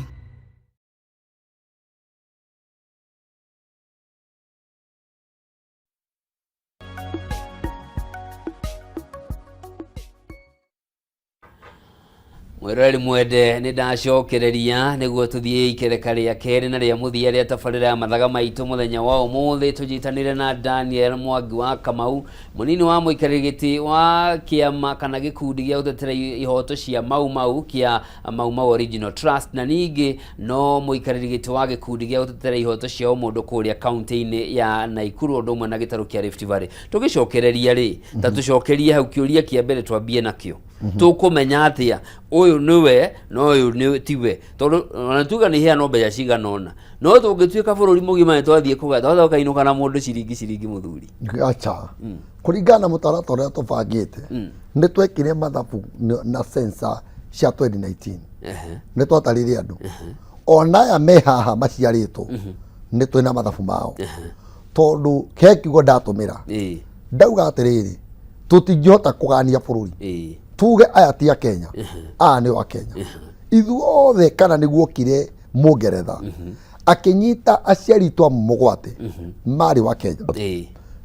Speaker 2: Mwĩroreri mwende, nĩ ndacokereria nĩguo tũthiĩ ikereka rĩa kerĩ na rĩa mũthia rĩa tabarĩra ya mathaga maitũ mũthenya wa ũmũthĩ. Tũnyitanĩre na Daniel Mwangi wa Kamau, mũnini wa mũikarĩri gĩtĩ wa kĩama kana gĩkundi gĩa gũtetera ihoto cia Mau Mau kĩa Mau Mau Original Trust, na ningĩ no mũikarĩri gĩtĩ wa gĩkundi gĩa gũtetera ihoto cia ũmũndũ kũrĩa kaunti-inĩ ya Naikuru, ũndũ ũmwe na gĩtarũ kĩa Rift Valley. Tũgĩcokereria rĩ, ta tũcokerie hau kĩũria kĩa mbere twambie nakĩo. Tũkũmenya atĩa ũyũ nĩwe na ũyũ nĩ tiwe? Tondũ ona tuga nĩ heanwo mbeca cigana ũna, no tũngĩtuĩka bũrũri mũgima nĩ twathiĩ kũgaya, twathiĩ tũkainũka na mũndũ ciringi ciringi mũthuri.
Speaker 1: Acha, kũringana na mũtaratara ũrĩa tũbangĩte, nĩ twekire mathabu na sensa cia 2019. Nĩ twatarire andũ ona aya me haha maciarĩtwo, nĩ twĩna mathabu mao, tondũ he kiugo ndatũmĩra ndauga atĩrĩrĩ, tũtingĩhota kũgania bũrũri tuge aya ti a Kenya, aya nĩo a Kenya ithuothe. Kana nĩguokire Mũngeretha akĩnyita aciari twa mũgwate marĩ wa Kenya,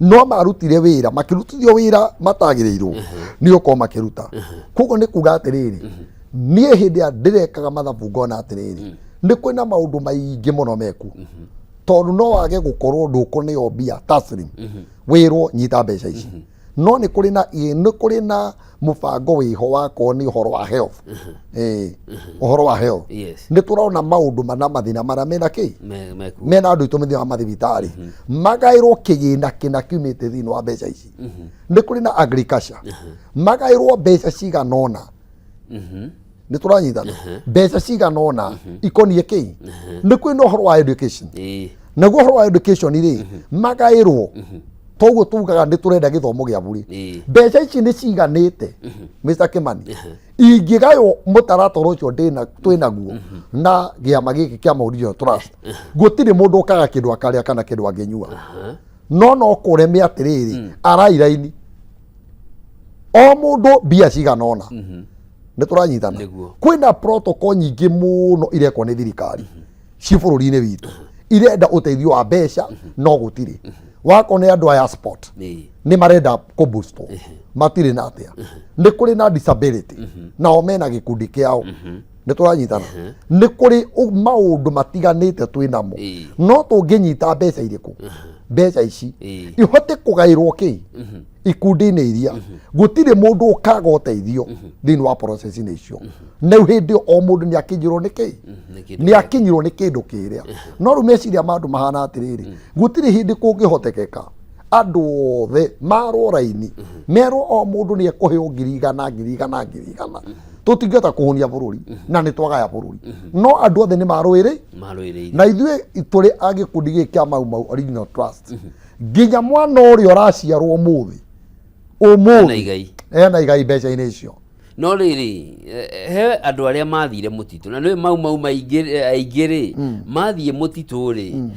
Speaker 1: no marutire wĩra, makĩrutithio wĩra matagĩrĩirwo nĩ gũkorwo makĩruta. Koguo nĩ kuga atĩrĩrĩ, niĩ hĩndĩ ĩrĩa ndĩrekaga mathabu ngona atĩrĩrĩ, nĩ kwĩna maũndũ maingĩ mũno mekuo, tondũ no wage gũkorwo ndũkũneo mbia taslim, wĩrwo nyita mbeca ici, no nĩ kũrĩ na nĩ kũrĩ na mũbango wĩho wakorwo nĩ ũhoro wa health, ũhoro wa health. Nĩ tũrona maũndũ mana mathĩna marĩa mena kĩ mena andũ aitũ thĩinĩ wa mathibitarĩ, magaĩrwo kĩgĩna kĩna kiumĩte thĩinĩ wa mbeca ici. Nĩ kũrĩ na agriculture, magaĩrwo mbeca cigana ũna. Nĩ tũranyitana, mbeca cigana ũna ikoniĩ kĩ. Nĩ kwĩna ũhoro wa education. Naguo ũhoro wa education rĩ, magaĩrwo toguo tugaga nĩ tũrenda gĩthomo gĩa bũrĩ. Mbeca ici nĩ ciganĩte, Mr. Kimani, ingĩgaywo mũtaratara ũcio ndĩna twĩnaguo na gĩama gĩkĩ kĩa Mauricio Trust, gũtirĩ mũndũ ũkaga kĩndũ akarĩa kana kĩndũ angĩnyua. No no kũreme atĩrĩrĩ, arairaini o mũndũ mbia cigana ũna. Nĩ tũranyitana?
Speaker 2: Nĩguo.
Speaker 1: Kwĩna protocol nyingĩ mũno irekwo nĩ thirikari ci bũrũri-inĩ witũ, irenda ũteithio wa mbeca, no gũtirĩ. Wakorwo nĩ andũ aya sport, nĩ marenda kũboostwo, matirĩ na atĩa. Nĩ kũrĩ na disability, nao mena gĩkundi kĩao. Nĩ tũranyitana? Nĩ kũrĩ maũndũ matiganĩte twĩ namo. No tũngĩnyita mbeca irĩkũ, mbeca ici ihote kũgaĩrwo kĩ ikundi-inĩ iria, gũtirĩ mũndũ ũkaga ũteithio thĩinĩ wa process-inĩ icio. Na rĩu hĩndĩ ĩyo o mũndũ nĩ akinyĩrwo nĩ kĩ,
Speaker 2: nĩ kĩndũ.
Speaker 1: Nĩ akinyirwo nĩ kĩndũ kĩrĩa. No rĩu meciria ma andũ mahana atĩrĩrĩ, gũtirĩ hĩndĩ kũngĩhotekeka andũ othe marwo raini, merwo o mũndũ nĩ ekũheo 100,000, 100,000, 100,000. Tũtingĩhota kũhũnia bũrũri, na nĩ twagaya bũrũri, no andũ othe nĩ marũĩrĩ
Speaker 2: marũĩrĩire.
Speaker 1: Na ithuĩ tũrĩ a gĩkundi gĩkĩ kĩa Mau Mau Original Trust, nginya mwana ũrĩa ũraciarwo ũmũthĩ
Speaker 2: na
Speaker 1: ũmũthĩ
Speaker 2: igai.
Speaker 1: Ena igai mbeca-inĩ icio.
Speaker 2: No rĩrĩ, he andũ arĩa mathire mũtitũ, na nĩ Mau Mau maingĩ, aingĩ rĩ mathiĩ mũtitũ rĩ,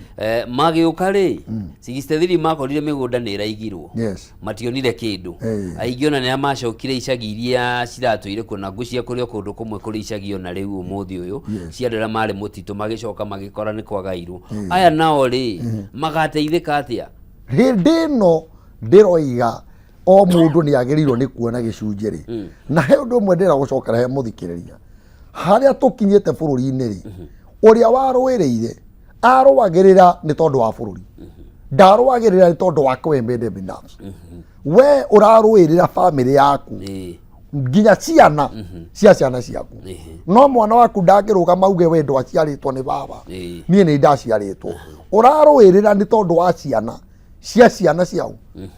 Speaker 2: magĩũka rĩ 63 makorire mĩgũnda nĩ ĩraigirwo. Mationire kĩndũ. Aingĩ ona nĩ macokire icagi iria ciratũire kuo, na ngwĩciria kũrĩ o kũndũ kũmwe kũrĩ icagi ona rĩu ũmũthĩ ũyũ cia andũ arĩa marĩ mũtitũ, magĩcoka magĩkora nĩ kwagairwo. Aya nao rĩ, magateithĩka atĩa?
Speaker 1: Hĩndĩ ĩno ndĩroiga o mũndũ nĩ agĩrĩirwo nĩ kuona gĩcunjĩ rĩ, na he ũndũ ũmwe ndĩra gũcokera he mũthikĩrĩria, harĩa tũkinyĩte bũrũri-inĩ rĩ, ũrĩa warũĩrĩire arũagĩrĩra nĩ tondũ wa bũrũri, ndarũagĩrĩra nĩ tondũ wake we mwene binafsi. We ũrarũĩrĩra bamĩrĩ yaku, nginya ciana cia ciana ciaku. No mwana waku ndangĩrũgama auge we ndwaciarĩtwo nĩ baba, niĩ nĩ ndaciarĩtwo. Ũrarũĩrĩra nĩ tondũ wa ciana cia ciana ciao,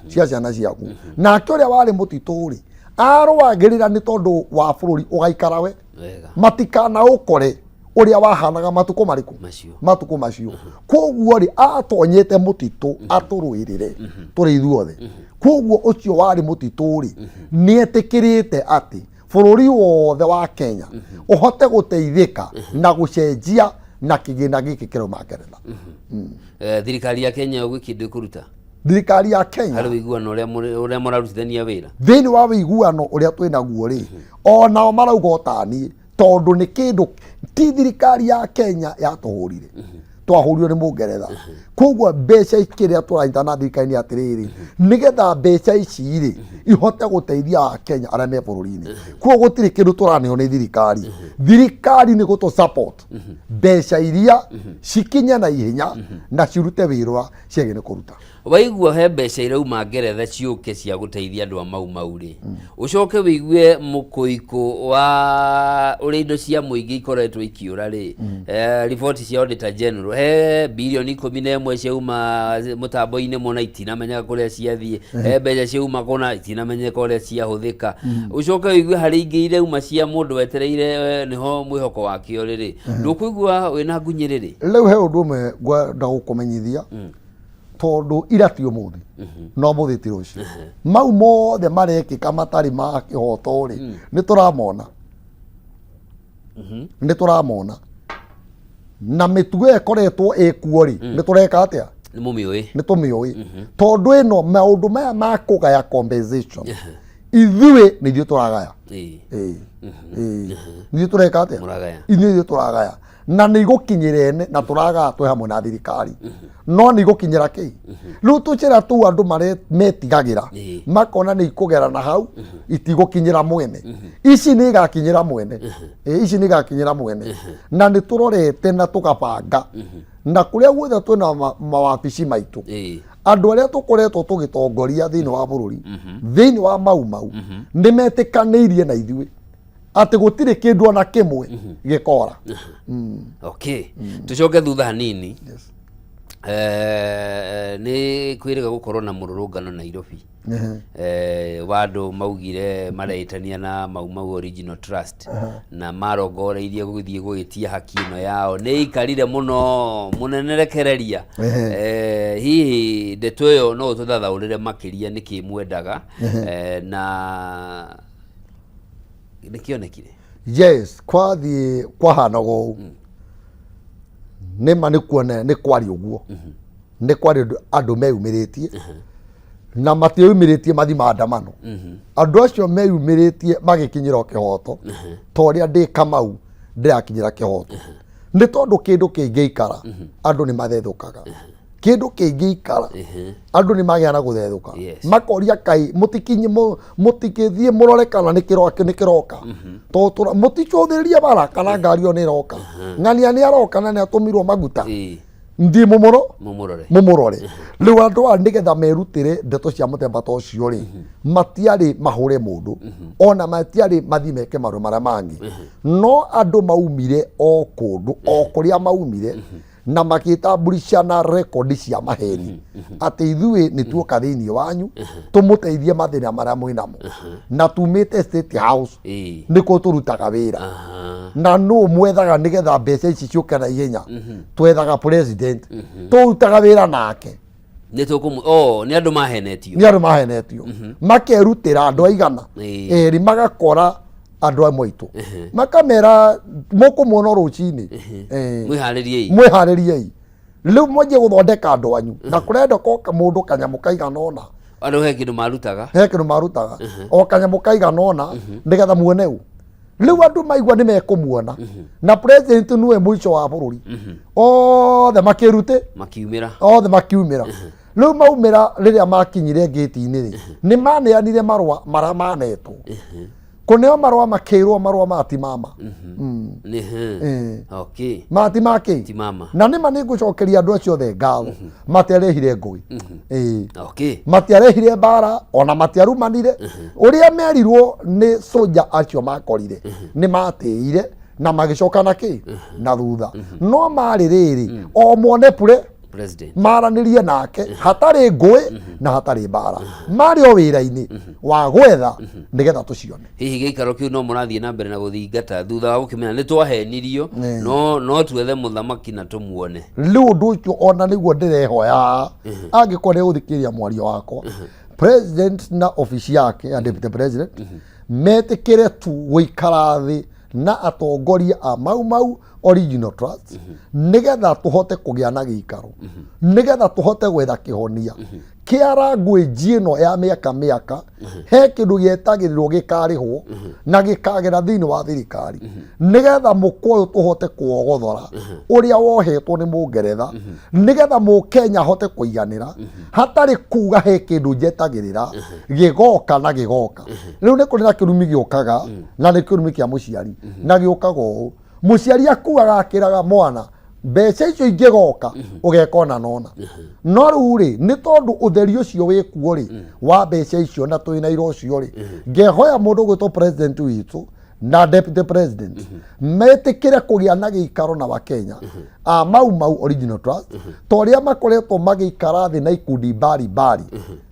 Speaker 1: cia ciana ciaku. Nake ũrĩa warĩ mũtitũ rĩ, arũagĩrĩra nĩ tondũ wa bũrũri ũgaikara we
Speaker 2: wega,
Speaker 1: matikanaũkore ũrĩa wahanaga matukũ marĩkũ?
Speaker 2: Macio.
Speaker 1: Matukũ macio. Koguo rĩ, atonyete mũtitũ atũrũĩrĩre tũrĩ ithuothe. Koguo ũcio warĩ mũtitũ rĩ, nĩ etĩkĩrĩte atĩ bũrũri wothe wa Kenya ũhote gũteithĩka na gũcenjia na kĩgĩna gĩkĩ kĩrauma Ngeretha.
Speaker 2: Thirikari ya Kenya gwĩ kĩndũ ĩkũruta
Speaker 1: Thirikari ya Kenya
Speaker 2: harĩ ũiguano ũrĩa ũrĩa mũrarutithania wĩra?
Speaker 1: Thĩinĩ wa wĩiguano ũrĩa twĩ naguo rĩ, onao marauga o taniĩ, tondũ nĩ kĩndũ ti thirikari ya Kenya yatũhũrire. Twahũrirwo nĩ Mũngeretha. Koguo mbeca kĩrĩa tũranyita na thirikari nĩ atĩrĩrĩ, nĩgetha mbeca ici rĩ ihote gũteithia Akenya arĩa me bũrũri-inĩ. Koguo gũtirĩ kĩndũ tũraneo nĩ thirikari. Thirikari nĩ gũtũ support mbeca iria cikinye na ihenya na cirute wĩra ũrĩa ciagĩrĩire nĩ kũruta.
Speaker 2: Waigua he mbeca irauma Ngeretha ciũke cia gũteithia andũ a Mau Mau rĩ, ũcoke wĩigue mũkũikũ wa ũrĩa indo cia mũingĩ ikoretwo ikĩũra rĩ, riboti cia Auditor General, he birioni 11 ciauma mũtambo-inĩ mũna itinamenyeka kũrĩa ciathiĩ, he mbeca ciauma kũna itinamenyeka ũrĩa ciahũthĩka. Ũcoke wĩigue harĩ ingĩ irauma cia mũndũ wetereire nĩho mwĩhoko wake ũrĩ rĩ, ndũkũigua wĩna ngunyĩrĩrĩ?
Speaker 1: Rĩu he ũndũ ũmwe ngwenda gũkũmenyithia. Tondũ ira ti ũmũthĩ no ũmũthĩ ti rũciũ, mau mothe marekĩka matarĩ ma kĩhoto rĩ, nĩ tũramona, nĩ tũramona, na mĩtugo ĩyo ĩkoretwo ĩkuo rĩ, nĩ tũreka atĩa?
Speaker 2: Nĩ mũmĩũĩ.
Speaker 1: Nĩ tũmĩũĩ, tondũ ĩno maũndũ maya ma kũgaya compensation, ithuĩ nĩ ithuĩ tũragaya. Ĩĩ. Ĩĩ. Nĩ ithuĩ tũreka atĩa?
Speaker 2: Mũragaya.
Speaker 1: Ithuĩ ithuĩ tũragaya na nĩ igũkinyĩra ene, na tũragaya twĩ hamwe na thirikari, no nĩ igũkinyĩra kĩ? Rĩu tũcĩra tũu andũ metigagĩra, makona nĩ ikũgera na hau itigũkinyĩra mwene. Ici nĩ igakinyĩra mwene. Ĩĩ, ici nĩ igakinyĩra mwene, na nĩ tũrorete na tũgabanga na kũrĩa guothe twĩna mawabici maitũ, andũ arĩa tũkoretwo tũgĩtongoria thĩinĩ wa bũrũri, thĩinĩ wa Mau Mau, nĩ metĩkanĩirie na ithuĩ atĩ gũtirĩ kĩndũ ona kĩmwe gĩkora.
Speaker 2: Okay, tucoke thutha hanini. Nĩ kwĩrĩga gũkorwo na mũrũrũngano Nairobi wa andũ maugire mareĩtania na Mau Mau Original Trust na marongoreirie gũthiĩ gwĩtia haki ĩno yao. Nĩ ikarire mũno mũnene, rekereria. Hihi ndeto ĩyo no ũtũthathaũrĩre makĩria nĩkĩ mwendaga na nĩkĩonekire?
Speaker 1: Yes, kwathiĩ kwahanaga ũũ, nĩma nĩ kuona nĩ kwari ũguo, nĩ kwarĩ andũ meyumĩrĩtie, na matieyumĩrĩtie mathi maandamano. Andũ acio meyumĩrĩtie magĩkinyĩra o kĩhoto, ta ũrĩa ndĩ Kamau ndĩrakinyĩra kĩhoto, nĩ tondũ kĩndũ kĩngĩikara andũ nĩ mathethũkaga. Kĩndũ kĩngĩikara andũ nĩ magĩa na gũthethũka. Makoria, kaĩ mũtikinye mũtikĩthiĩ mũrore kana nĩ kĩroka, nĩ kĩroka, tondũ mũticũthĩrĩrie bara kana ngari ĩyo nĩ ĩroka, ng'ania nĩ aroka na nĩ atũmirwo maguta, ndiĩ mũmũro
Speaker 2: mũmũrore.
Speaker 1: Mũmũrore. Rĩu andũ aya nĩgetha merutĩre ndeto cia mũthemba ta ũcio rĩ, matiarĩ mahũre mũndũ, ona matiarĩ mathiĩ meke maũndũ marĩa mangĩ, no andũ maumire o kũndũ o kũrĩa maumire na magĩtamburisha na rekondi cia maheni atĩ ithuĩ nĩ tuoka thĩinĩ wanyu tũmũteithie mathĩna marĩa mwĩ namo, na tumĩte State House, nĩkuo tũrutaga wĩra. Na nũ mwethaga nĩgetha mbeca ici ciũke na ihenya? Twethaga president, tũrutaga wĩra nake.
Speaker 2: Nĩ tũkũmũ, oh, nĩ andũ mahenetio.
Speaker 1: Nĩ andũ mahenetio, makerutĩra andũ aigana erĩ, magakora andũ amwe aitũ, makamera mũkũmuona o rũcinĩ.
Speaker 2: Mwĩharĩriei.
Speaker 1: Mwĩharĩriei rĩu mwanjie gũthondeka andũ anyu, na kũrenda ko mũndũ kanyamũ kaigana ũna.
Speaker 2: Andũ he kĩndũ marutaga.
Speaker 1: He kĩndũ marutaga, o kanyamũ kaigana ũna, nĩgetha muone ũ. Rĩu andũ maigua nĩ mekũmuona na president nĩwe mũico wa bũrũri, othe makĩrute
Speaker 2: makiumĩra.
Speaker 1: Othe makiumĩra. Rĩu maumĩra, rĩrĩa makinyire ngĩti-inĩ rĩ, nĩ maneanire marũa marĩa manetwo kũneo marũa, makĩrwo marũa ma ti mama.
Speaker 2: Nĩ okay.
Speaker 1: Mati ma kĩ?
Speaker 2: Ti mama.
Speaker 1: Na nĩma nĩ ngũcokeria andũ acio othe ngatho, matiarehire ngũĩ.
Speaker 2: Okay.
Speaker 1: Matiarehire mbara, ona matiarumanire. Ũrĩa merirwo nĩ soja acio makorire, nĩ matĩire na magĩcoka na kĩ na thutha, no marĩ rĩrĩ o muone pure
Speaker 2: president
Speaker 1: maranĩrie nake hatarĩ ngũĩ na hatarĩ mbara, marĩ o wĩra-inĩ wa gwetha nĩgetha tũcione.
Speaker 2: Hihi gĩikaro kĩu no mũrathiĩ na mbere na gũthingata thutha wa gũkĩmenya nĩ twahenirio? No twethe mũthamaki na tũmuone.
Speaker 1: Rĩu ũndũ ũcio ona nĩguo ndĩrehoya, angĩkorwo nĩ gũthikĩrĩria mwario wakwa, president na obici yake ya deputy president metĩkĩre tu gũikara thĩ na atongoria a Mau Mau Original Trust, nĩgetha tũhote kũgĩa na gĩikaro, nĩgetha tũhote gwetha kĩhonia. Tũkĩara ngwĩnji ĩno ya mĩaka mĩaka, he kĩndũ gĩetagĩrĩrwo gĩkarĩhwo na gĩkagera thĩinĩ wa thirikari nĩgetha mũkwa ũyũ tũhote kũwogothora ũrĩa wohetwo nĩ mũngeretha, nĩgetha mũkenya ahote kũiganĩra hatarĩ kuga he kĩndũ njetagĩrĩra gĩgoka na gĩgoka. Rĩu nĩ kũrĩ na kĩrumi gĩũkaga, na nĩ kĩrumi kĩa mũciari, na gĩũkaga ũũ: mũciari akuaga akĩraga mwana, mbeca icio ingĩgoka ũgeka ona nona. No rĩu rĩ, nĩ tondũ ũtheri ũcio wĩkuo rĩ wa mbeca icio na twĩna ira ũcio rĩ, ngehoya mũndũ gwĩtwo president witũ na deputy president metĩkĩre kũgĩa na gĩikaro na Wakenya a Mau Mau Original Trust, ta ũrĩa makoretwo magĩikara thĩ na ikundi mbari mbari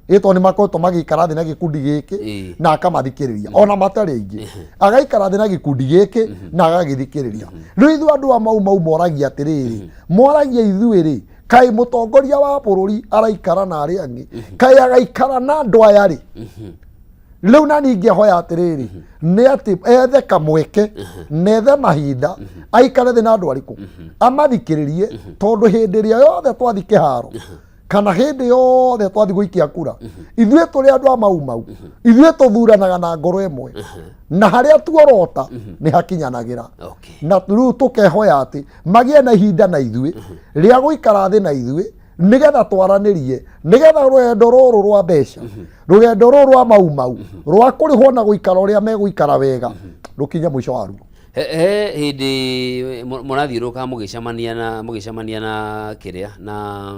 Speaker 1: ĩ, tondũ nĩ makoretwo magĩikara thĩ na gĩkundi gĩkĩ na akamathikĩrĩria ona matarĩ aingĩ, agaikara thĩ na gĩkundi gĩkĩ na agagĩthikĩrĩria. Rĩu ithuĩ andũ a Mau Mau moragia atĩrĩrĩ, moragia ithuĩ rĩ, kaĩ mũtongoria wa bũrũri araikara na arĩa angĩ, kaĩ agaikara na andũ aya rĩ? Rĩu na ningĩ hoya atĩrĩrĩ, nĩ atĩ ethe kamweke na ethe mahinda aikare thĩ na andũ arĩkũ amathikĩrĩrie, tondũ hĩndĩ ĩrĩa yothe twathi kĩharo kana hĩndĩ yothe twathi gũikia kura, ithuĩ tũrĩ andũ a Mau Mau, ithuĩ tũthuranaga na ngoro ĩmwe, na harĩa tuorota nĩ hakinyanagĩra. Na rĩu tũkehoya atĩ magĩe na ihinda na ithuĩ rĩa gũikara thĩ na ithuĩ, nĩgetha twaranĩrie, nĩgetha rũgendo rũrũ rwa mbeca, rũgendo rũrũ rwa Mau Mau rwa kũrĩhwo na gũikara ũrĩa megũikara wega rũkinye mũico waruo.
Speaker 2: He hĩndĩ mũrathiũrũrũka mũgĩcemania na kĩrĩa na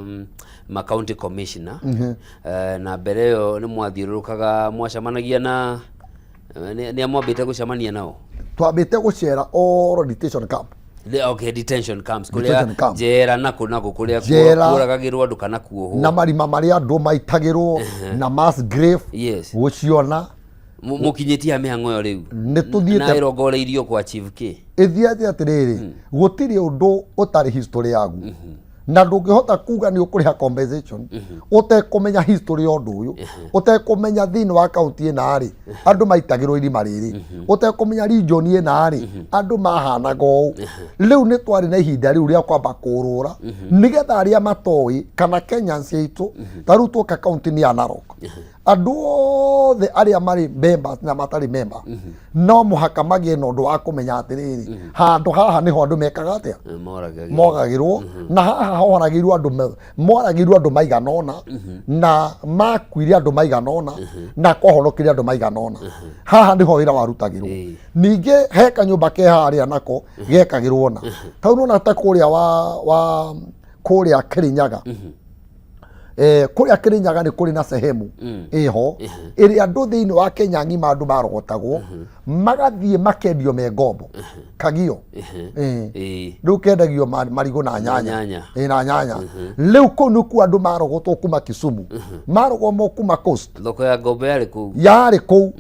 Speaker 2: ma county commissioner, na mbere ĩyo nĩ mwathiũrũrũkaga mwacemanagia na nĩ mwambĩte gũcemania nao?
Speaker 1: Twambĩte gũcera all detention camp.
Speaker 2: Okay, detention camps kũrĩa
Speaker 1: Detention camp.
Speaker 2: njera nakũ nakũ kũrĩa
Speaker 1: Njera.
Speaker 2: kũragagĩrwo andũ kana kuohwo.
Speaker 1: Na marima marĩa andũ maitagĩrwo na mass grave gũciona.
Speaker 2: Mũkinyĩtie ha mĩhang'o ĩyo rĩu?
Speaker 1: Nĩ tũthiĩte.
Speaker 2: Na ĩrongoreirio kwa achieve kĩ?
Speaker 1: Ĩthiĩte atĩrĩrĩ, gũtirĩ ũndũ ũtarĩ history yaguo, na ndũngĩhota kuga nĩ ũkũrĩha compensation ũtekũmenya history ya ũndũ ũyũ, ũtekũmenya thĩinĩ wa kaunti ĩna rĩ andũ maitagĩrwo irima rĩrĩ, ũtekũmenya region ĩna rĩ andũ mahanaga ũũ. Rĩu nĩ twarĩ na ihinda rĩu rĩa kwamba kũrũra nĩgetha arĩa matoĩ kana Kenyans aitũ, ta rĩu tuoka kaunti-inĩ ya Narok, andũ othe arĩa marĩ members na matarĩ member no mũhaka magĩe na ũndũ wa kũmenya atĩrĩrĩ, handũ haha nĩho andũ mekaga atĩa?
Speaker 2: Moragagĩrwo.
Speaker 1: Mogagĩrwo, na haha horagĩirwo andũ moragĩirwo andũ maigana ũna, na makuire andũ maigana ũna, na kwahonokire andũ maigana ũna. Haha nĩho wĩra warutagĩrwo. Ningĩ he kanyũmba ke harĩa nako gekagĩrwo na tau nona ta kũrĩa wa kũrĩa Kĩrĩnyaga. Kũrĩa Kĩrĩnyaga nĩ kũrĩ na sehemu ĩho ĩrĩa andũ thĩinĩ wa Kenya ng'ima andũ marogotagwo magathiĩ makendio me ngombo kagio. Rĩu kendagio marigũ na nyanya.
Speaker 2: Nyanya.
Speaker 1: Na nyanya. Rĩu kũu nĩkuo andũ marogotwo kuma Kisumu, marogomwo kuma coast.
Speaker 2: Thoko ya ngombo yarĩ kũu.
Speaker 1: Yarĩ kũu.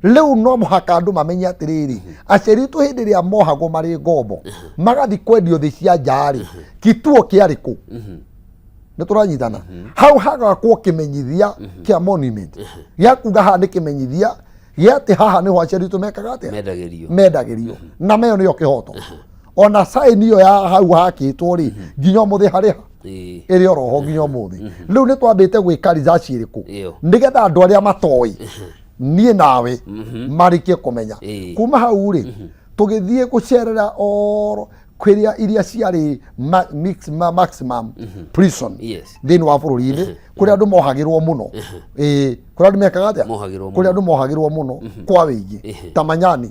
Speaker 1: Rĩu no mũhaka andũ mamenye atĩrĩrĩ, aciari aitũ hĩndĩ ĩrĩa mohagwo marĩ ngombo magathiĩ kwendio thĩ cia nja-rĩ, kituo kĩarĩ kũ? Nĩ tũranyitana hau hagakwo kĩmenyithia kĩa monument gĩa kuga haha nĩ kĩmenyithia gĩa atĩ haha nĩho aciari aitũ mekaga atĩa?
Speaker 2: Mendagĩrio.
Speaker 1: Mendagĩrio, na meyo nĩyo kĩhoto. Ona sign ĩyo ya hau hakĩtwo rĩ, nginya ũmũthĩ harĩ ha ĩrĩ oroho nginya ũmũthĩ. Rĩu nĩ twambĩte gwĩka research ĩrĩkũ nĩgetha andũ arĩa matoĩ, niĩ nawe, marĩkie kũmenya. Kuma hau rĩ, tũgĩthiĩ gũcerera oro kĩrĩa iria ciarĩ maximum prison thĩinĩ wa bũrũri-inĩ, kũrĩa andũ mohagĩrwo mũno. Ĩĩ, kũrĩa andũ mekaga atĩa?
Speaker 2: Mohagĩrwo.
Speaker 1: Kũrĩa andũ mohagĩrwo mũno kwa wĩingĩ ta Manyani.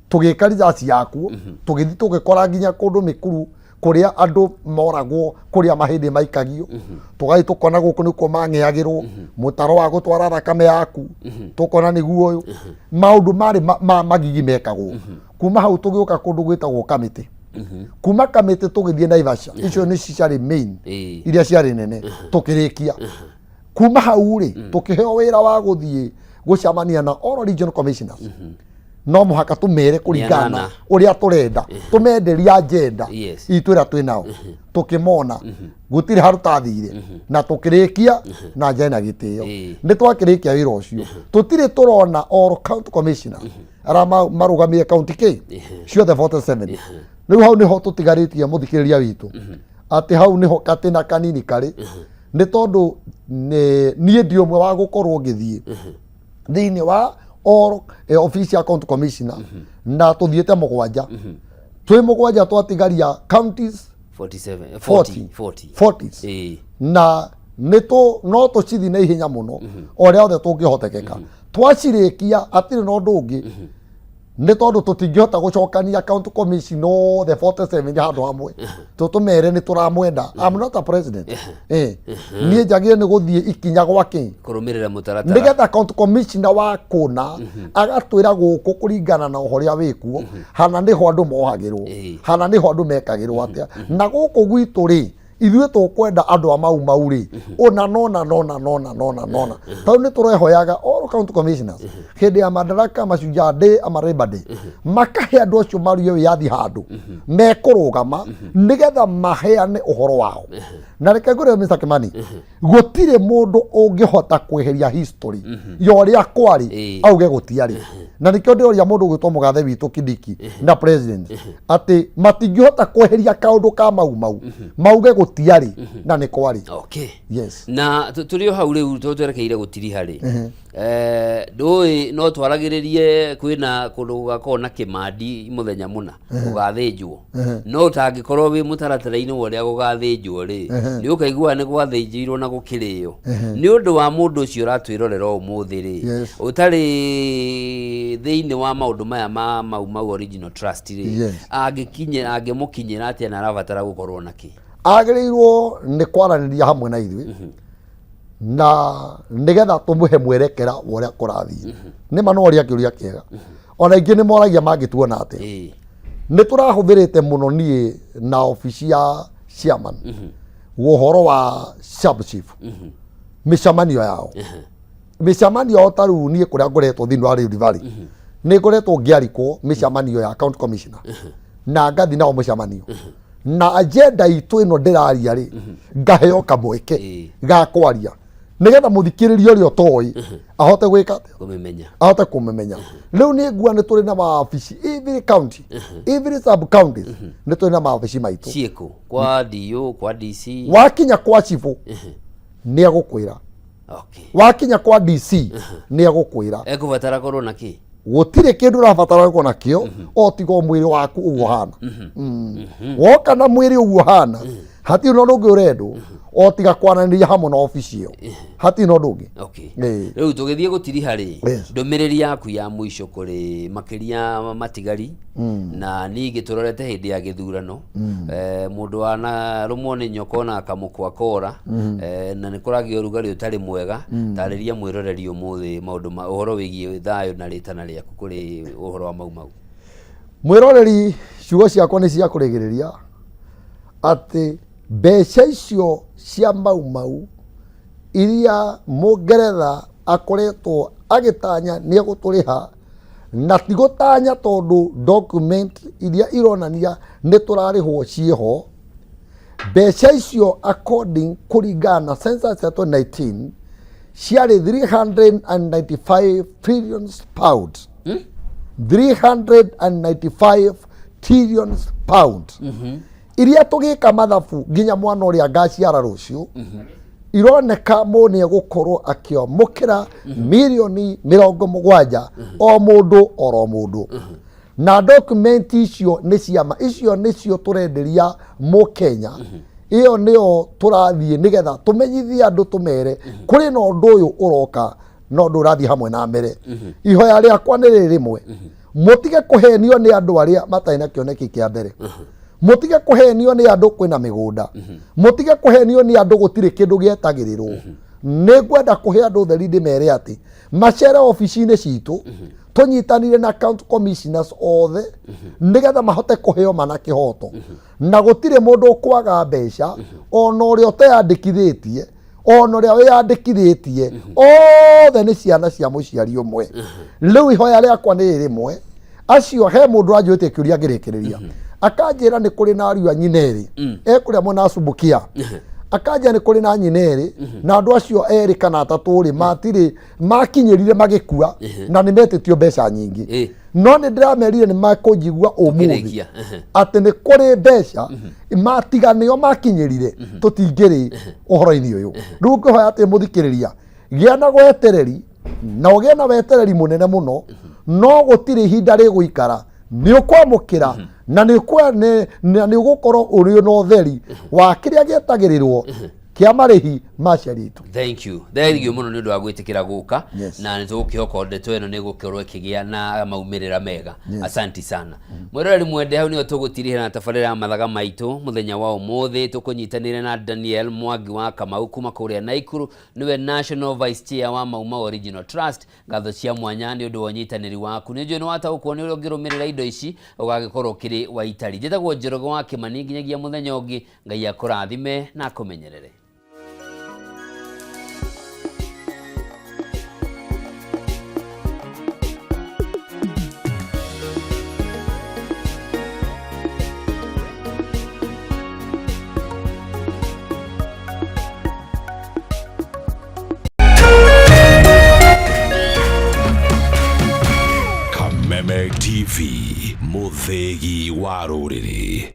Speaker 1: Tũgĩka research yakuo, tũgĩthiĩ tũgĩkora nginya kũndũ Mĩkuru kũrĩa andũ moragwo, kũrĩa mahĩndĩ maikagio. Tũgathiĩ tũkona gũkũ nĩkuo mang'eagĩrwo mũtaro wa gũtwara thakame yaku, tũkona nĩguo ũyũ maũndũ marĩ magigi mekagwo. Kuma hau tũgĩũka kũndũ gwĩtagwo Kamĩtĩ. Kuma Kamĩtĩ tũgĩthiĩ Naivasha. Icio nĩ ciarĩ main iria ciarĩ nene. Tũkĩrĩkia kuma hau rĩ, tũkĩheo wĩra wa gũthiĩ gũcemania na all regional commissioners. No mũhaka tũmere kũringana na
Speaker 2: anana.
Speaker 1: Ũrĩa tũrenda, tũmenderia agenda itũ ĩrĩa twĩ nao. Tũkĩmona gũtirĩ handũ tathire na tũkĩrĩkia na njĩra ĩna gĩtĩo. Nĩ twakĩrĩkia wĩra ũcio, tũtirĩ tũrona all county commissioner arĩa marũgamĩre county k ciothe 47. Rĩu hau nĩho tũtigarĩtie mũthikĩrĩria witũ, atĩ hau nĩho katĩna kanini karĩ. Nĩ tondũ niĩ ndi ũmwe wa gũkorwo ngĩthiĩ thĩinĩ wa all office ya county commissioner, na tũthiĩte mũgwanja, twĩ mũgwanja twatigaria counties
Speaker 2: 47.
Speaker 1: 40.
Speaker 2: 40, 40.
Speaker 1: 40s. Na nĩ tũ no tũcithi na ihenya mũno o ũrĩa othe tũngĩhotekeka. Twacirĩkia hatirĩ na ũndũ ũngĩ, nĩ tondũ tũtingĩhota gũcokania county commission othe 47 handũ hamwe tũtũmere nĩ tũramwenda. I'm not a president. Niĩ njagĩrĩire nĩ gũthiĩ ikinya gwa kĩ
Speaker 2: Kũrũmĩrĩra mũtaratara.
Speaker 1: Nĩgetha county commissioner wa kũna agatwĩra gũkũ kũringana na ũrĩa wĩkuo hana nĩho andũ mohagĩrwo, hana nĩho andũ mekagĩrwo atĩa, na gũkũ gwitũ rĩ, ithuĩ tũkwenda andũ a Mau Mau rĩ, ũna nona nona nona nona nona. Tondũ nĩ tũrehoyaga all county commissioners hĩndĩ ya Madaraka, Mashujaa Day ama Labour Day, makahe andũ acio maruge wĩyathi handũ mekũrũgama nĩgetha maheane ũhoro wao. Na reke ngwĩre, Mr. Kimani, gũtirĩ mũndũ ũngĩhota kweheria history ya ũrĩa kwarĩ auge gũtiarĩ. Na nĩkĩo ndĩroria mũndũ ũgwĩtwo mũgathe witũ Kindiki na president atĩ matingĩhota kweheria kaũndũ ka Mau Mau mauge gũtiarĩ, na nĩ kwarĩ. Yes.
Speaker 2: Na tũrĩ o hau rĩu twerekeire gũtiriha rĩ, ndũĩ no twaragĩrĩrie kwĩna kũndũ gũgakorwo na kĩmandi mũthenya mũna gũgathĩnjwo, no ũtangĩkorwo wĩ mũtaratara-inĩ wa ũrĩa gũgathĩnjwo rĩ, nĩ ũkaigua nĩ gwathĩnjirwo na gũkĩrĩo. Nĩ ũndũ wa mũndũ ũcio ũratwĩrorera ũmũthĩ rĩ, ũtarĩ thĩinĩ wa maũndũ maya ma Mau Mau Original Trust rĩ, angĩmũkinyĩra atĩa, na arabatara gũkorwo na kĩ?
Speaker 1: Agĩrĩirwo nĩ kwaranĩria hamwe na ithuĩ na nĩgetha tũmũhe mwerekera wa ũrĩa kũrathiĩ. Nĩ ma no ũria kĩũria kĩega, ona ingĩ nĩ moragia mangĩtuona atĩa. Nĩ tũrahũthĩrĩte mũno niĩ na obici ya chairman ũhoro wa sub chief, mĩcemanio yao, mĩcemanio yao. Ta rĩu niĩ kũrĩa ngoretwo thĩinĩ wa Rift Valley, nĩ ngoretwo ngĩarikwo mĩcemanio ya county commissioner na ngathi nao mũcemanio, na agenda itũ ĩno ndĩraria rĩ, ngaheo kamweke ga kwaria nĩgetha mũthikĩrĩria ũrĩa ũtoĩ ahote gwĩka atĩa?
Speaker 2: Kũmĩmenya.
Speaker 1: Ahote kũmĩmenya. Rĩu nĩ ngua nĩ tũrĩ na mawabici every county, every sub counties nĩ tũrĩ na mawabici maitũ.
Speaker 2: Ciĩkũ? Kwa DO, kwa DC?
Speaker 1: Wakinya kwa cibũ nĩ egũkwĩra. Wakinya kwa DC nĩ egũkwĩra.
Speaker 2: Ekũbatara korwo na kĩ?
Speaker 1: Gũtirĩ kĩndũ ũrabatara gũkorwo nakĩo o tiga o mwĩrĩ waku ũguo hana. Woka na mwĩrĩ ũguo hana, hatirĩ na ũndũ ũngĩ ũrendwo o tiga kwaranĩria hamwe na obici ĩyo, hatirĩ na ũndũ ũngĩ.
Speaker 2: Rĩu tũgĩthiĩ gũtiriha rĩ, ndũmĩrĩri yaku ya mũico kũrĩ makĩria matigari, na ningĩ tũrorete hĩndĩ ya gĩthurano, mũndũ wanarũmwo nĩ nyoka ona akamũkwa kora, na nĩ kũragĩa ũrugarĩ ũtarĩ mwega, tarĩria mwĩroreri ũmũthĩ maũndũ ma ũhoro wĩgiĩ thayũ na rĩtana rĩaku kũrĩ ũhoro wa Mau Mau.
Speaker 1: Mwĩroreri, ciugo ciakwa nĩ cia kũrĩgĩrĩria atĩ mbeca icio cia Mau Mau iria Mũngeretha akoretwo agĩtanya nĩ egũtũrĩha, na ti gũtanya tondũ document iria ironania nĩ tũrarĩhwo ciĩho. Mbeca icio according kũringana na census ya 2019 ciarĩ 395 trillions pounds, 395 trillions pound, iria tũgĩka mathabu nginya mwana ũrĩa ngaciara rũciũ ironeka mũ nĩ egũkorwo akĩamũkĩra mirioni 70 o mũndũ oro mũndũ. Na document icio nĩ ciama, icio nĩcio tũrenderia mũkenya. Ĩyo nĩyo tũrathiĩ nĩgetha tũmenyithie andũ, tũmere kũrĩ na ũndũ ũyũ ũroka na ũndũ ũrathiĩ hamwe na mbere. Ihoya rĩakwa nĩ rĩrĩ rĩmwe: mũtige kũhenio nĩ andũ arĩa matarĩ na kĩoneki kĩa mbere, mũtige kũhenio nĩ andũ kwĩna mĩgũnda, mũtige kũhenio nĩ andũ gũtirĩ kĩndũ gĩetagĩrĩrwo. Nĩ ngwenda kũhe andũ ũtheri, ndĩmere atĩ macere obici-inĩ citũ, tũnyitanire na county commissioners othe nĩgetha mahote kũheo mana kĩhoto, na gũtirĩ mũndũ ũkwaga mbeca, ona ũrĩa ũteyandĩkithĩtie, ona ũrĩa wĩyandĩkithĩtie, othe nĩ ciana cia mũciari ũmwe. Rĩu ihoya rĩakwa nĩ rĩmwe acio. He mũndũ anjũĩtie kĩũria ngĩrĩkĩrĩria, akanjĩra nĩ kũrĩ na ariũ a nyina erĩ ekũrĩa mwena wa Subukia. Akanja nĩ kũrĩ na nyina erĩ, na andũ acio erĩ kana atatũ rĩ, matirĩ makinyĩrire magĩkua, na nĩ metĩtio mbeca nyingĩ. No nĩ ndĩramerire nĩ makũnjigua ũmũthĩ
Speaker 2: Kĩrĩkia.
Speaker 1: Atĩ nĩ kũrĩ mbeca matiga nĩo makinyĩrire, tũtingĩrĩ ũhoro-inĩ ũyũ. Rĩu ngĩhoya atĩ mũthikĩrĩria, gĩa na wetereri na ũgĩe na wetereri mũnene mũno, no gũtirĩ ihinda rĩgũikara nĩ ũkwamũkĩra na nĩ na nĩ ũgũkorwo ũrĩ na ũtheri wa kĩrĩa gĩetagĩrĩrwo kĩa marĩhi ma aciari aitũ.
Speaker 2: Thank you, thank you mũno nĩ ũndũ wa gwĩtĩkĩra gũka.
Speaker 1: Yes.
Speaker 2: Na nĩ tũgũkĩhoka ndeto ĩno nĩ ĩgũkorwo ĩkĩgĩa na maumĩrĩra mega.
Speaker 1: Yes.
Speaker 2: Asanti sana, mwĩroreri mwende. Hau nĩho tũgũtirihĩra na tabarĩra ya mathaga maitũ mũthenya wa ũmũthĩ. Tũkũnyitanĩire na Daniel Mwangi wa Kamau kuma kũrĩa Naikuru, nĩwe National Vice Chair wa Mau Mau Original Trust. Ngatho cia mwanya nĩ ũndũ wa ũnyitanĩri waku. Nĩ njũĩ nĩ wataũkwo nĩ ũrĩa ũngĩrũmĩrĩra indo ici ũgagĩkorwo ũkĩrĩ wa itari. Njĩtagwo Njoroge wa Kĩmani. Nginyagia mũthenya ũngĩ, Ngai akũrathime na akũmenyerere.
Speaker 6: Kameme TV, mũthĩgi wa rũrĩrĩ.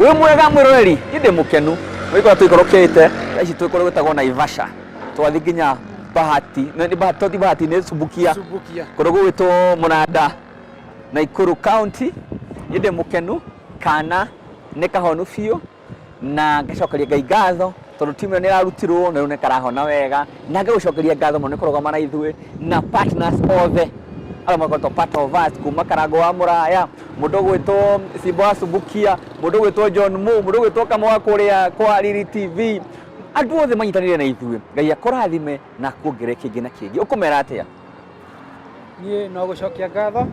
Speaker 7: Wĩ mwega mwĩroreri, niĩ ndĩ mũkenu wĩkora tũikũrũkĩte thaa ici twĩ kũrĩa gwĩtagwo Naivasha, twathiĩ nginya Bahati, nĩ Bahati, to ti Bahati, nĩ Subukia, kũndũ gũgwĩtwo Mũnanda, Nakuru County. Niĩ ndĩ mũkenu kana nĩ kahonu biũ na ngacokeria Ngai ngatho tondũ timu ĩyo nĩ ĩrarutirwo na rĩu nĩ karahona wega, na ngagũcokeria ngatho mũno nĩ kũrũgama na ithuĩ na partners othe arĩa makoretwo part of us, kuma Karango wa Mũraya, mũndũ ũgwĩtwo Simba wa Subukia, mũndũ ũgwĩtwo John Mo, mũndũ ũgwĩtwo Kamau wa kũrĩa kwa Riri TV, andũ othe manyitanĩire na ithuĩ. Ngai akũrathime na akuongerere kĩngĩ na kĩngĩ. Ũkũmera atĩa?
Speaker 8: Niĩ no gũcokia ngatho,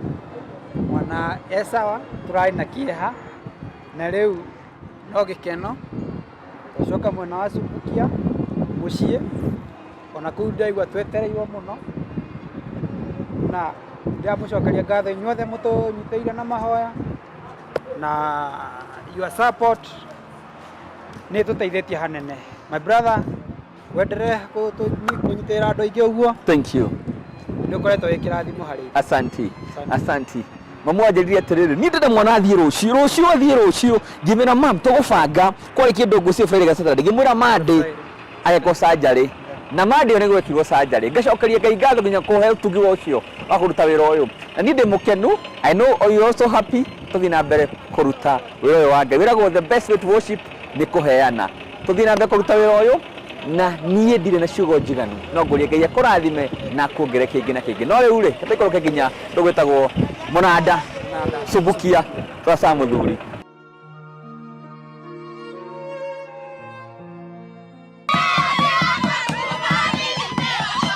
Speaker 8: mwana e sawa, tũrarĩ na kĩeha na rĩu no gĩkeno. Twacoka mwena wa Subukia mũciĩ, ona kũu ndaigua twetereirwo mũno, na ndĩramũcokeria ngatho inyuothe mũtũnyitĩrĩire na mahoya na your support nĩ ĩtũteithĩtie hanene. My brother, wenderee kũnyitĩrĩra andũ aingĩ ũguo.
Speaker 7: Thank you.
Speaker 8: Nĩ ũkoretwo wĩ kĩrathimo harĩ ithuĩ.
Speaker 7: Asanti, asanti. Mamu anjĩrire atĩrĩrĩ, niĩ ndĩrenda mwana athiĩ rũciũ, rũciũ athiĩ rũciũ. Ngĩmwĩra, mam, tũgũbanga kwarĩ kĩndũ ngũciĩ Friday ga Saturday. Ngĩmwĩra Monday agekwo surgery, na Monday ĩyo nĩ gwekirwo surgery. Ngacokeria Ngai ngatho nginya kũhe ũtugi wa ũcio wa kũruta wĩra ũyũ, na niĩ ndĩ mũkenu. I know you also happy. Tũthiĩ na mbere kũruta wĩra ũyũ wa Ngai. Wĩragwo the best way to worship nĩ kũheana. Tũthiĩ na mbere kũruta wĩra ũyũ, na niĩ ndirĩ na ciugo njiganu, no ngũrie Ngai akũrathime na akuongerere kĩngĩ na kĩngĩ. No rĩu rĩ, tũikũrũke nginya ndũgwĩtagwo Mũnanda Subukia twa Sa Mũthuri.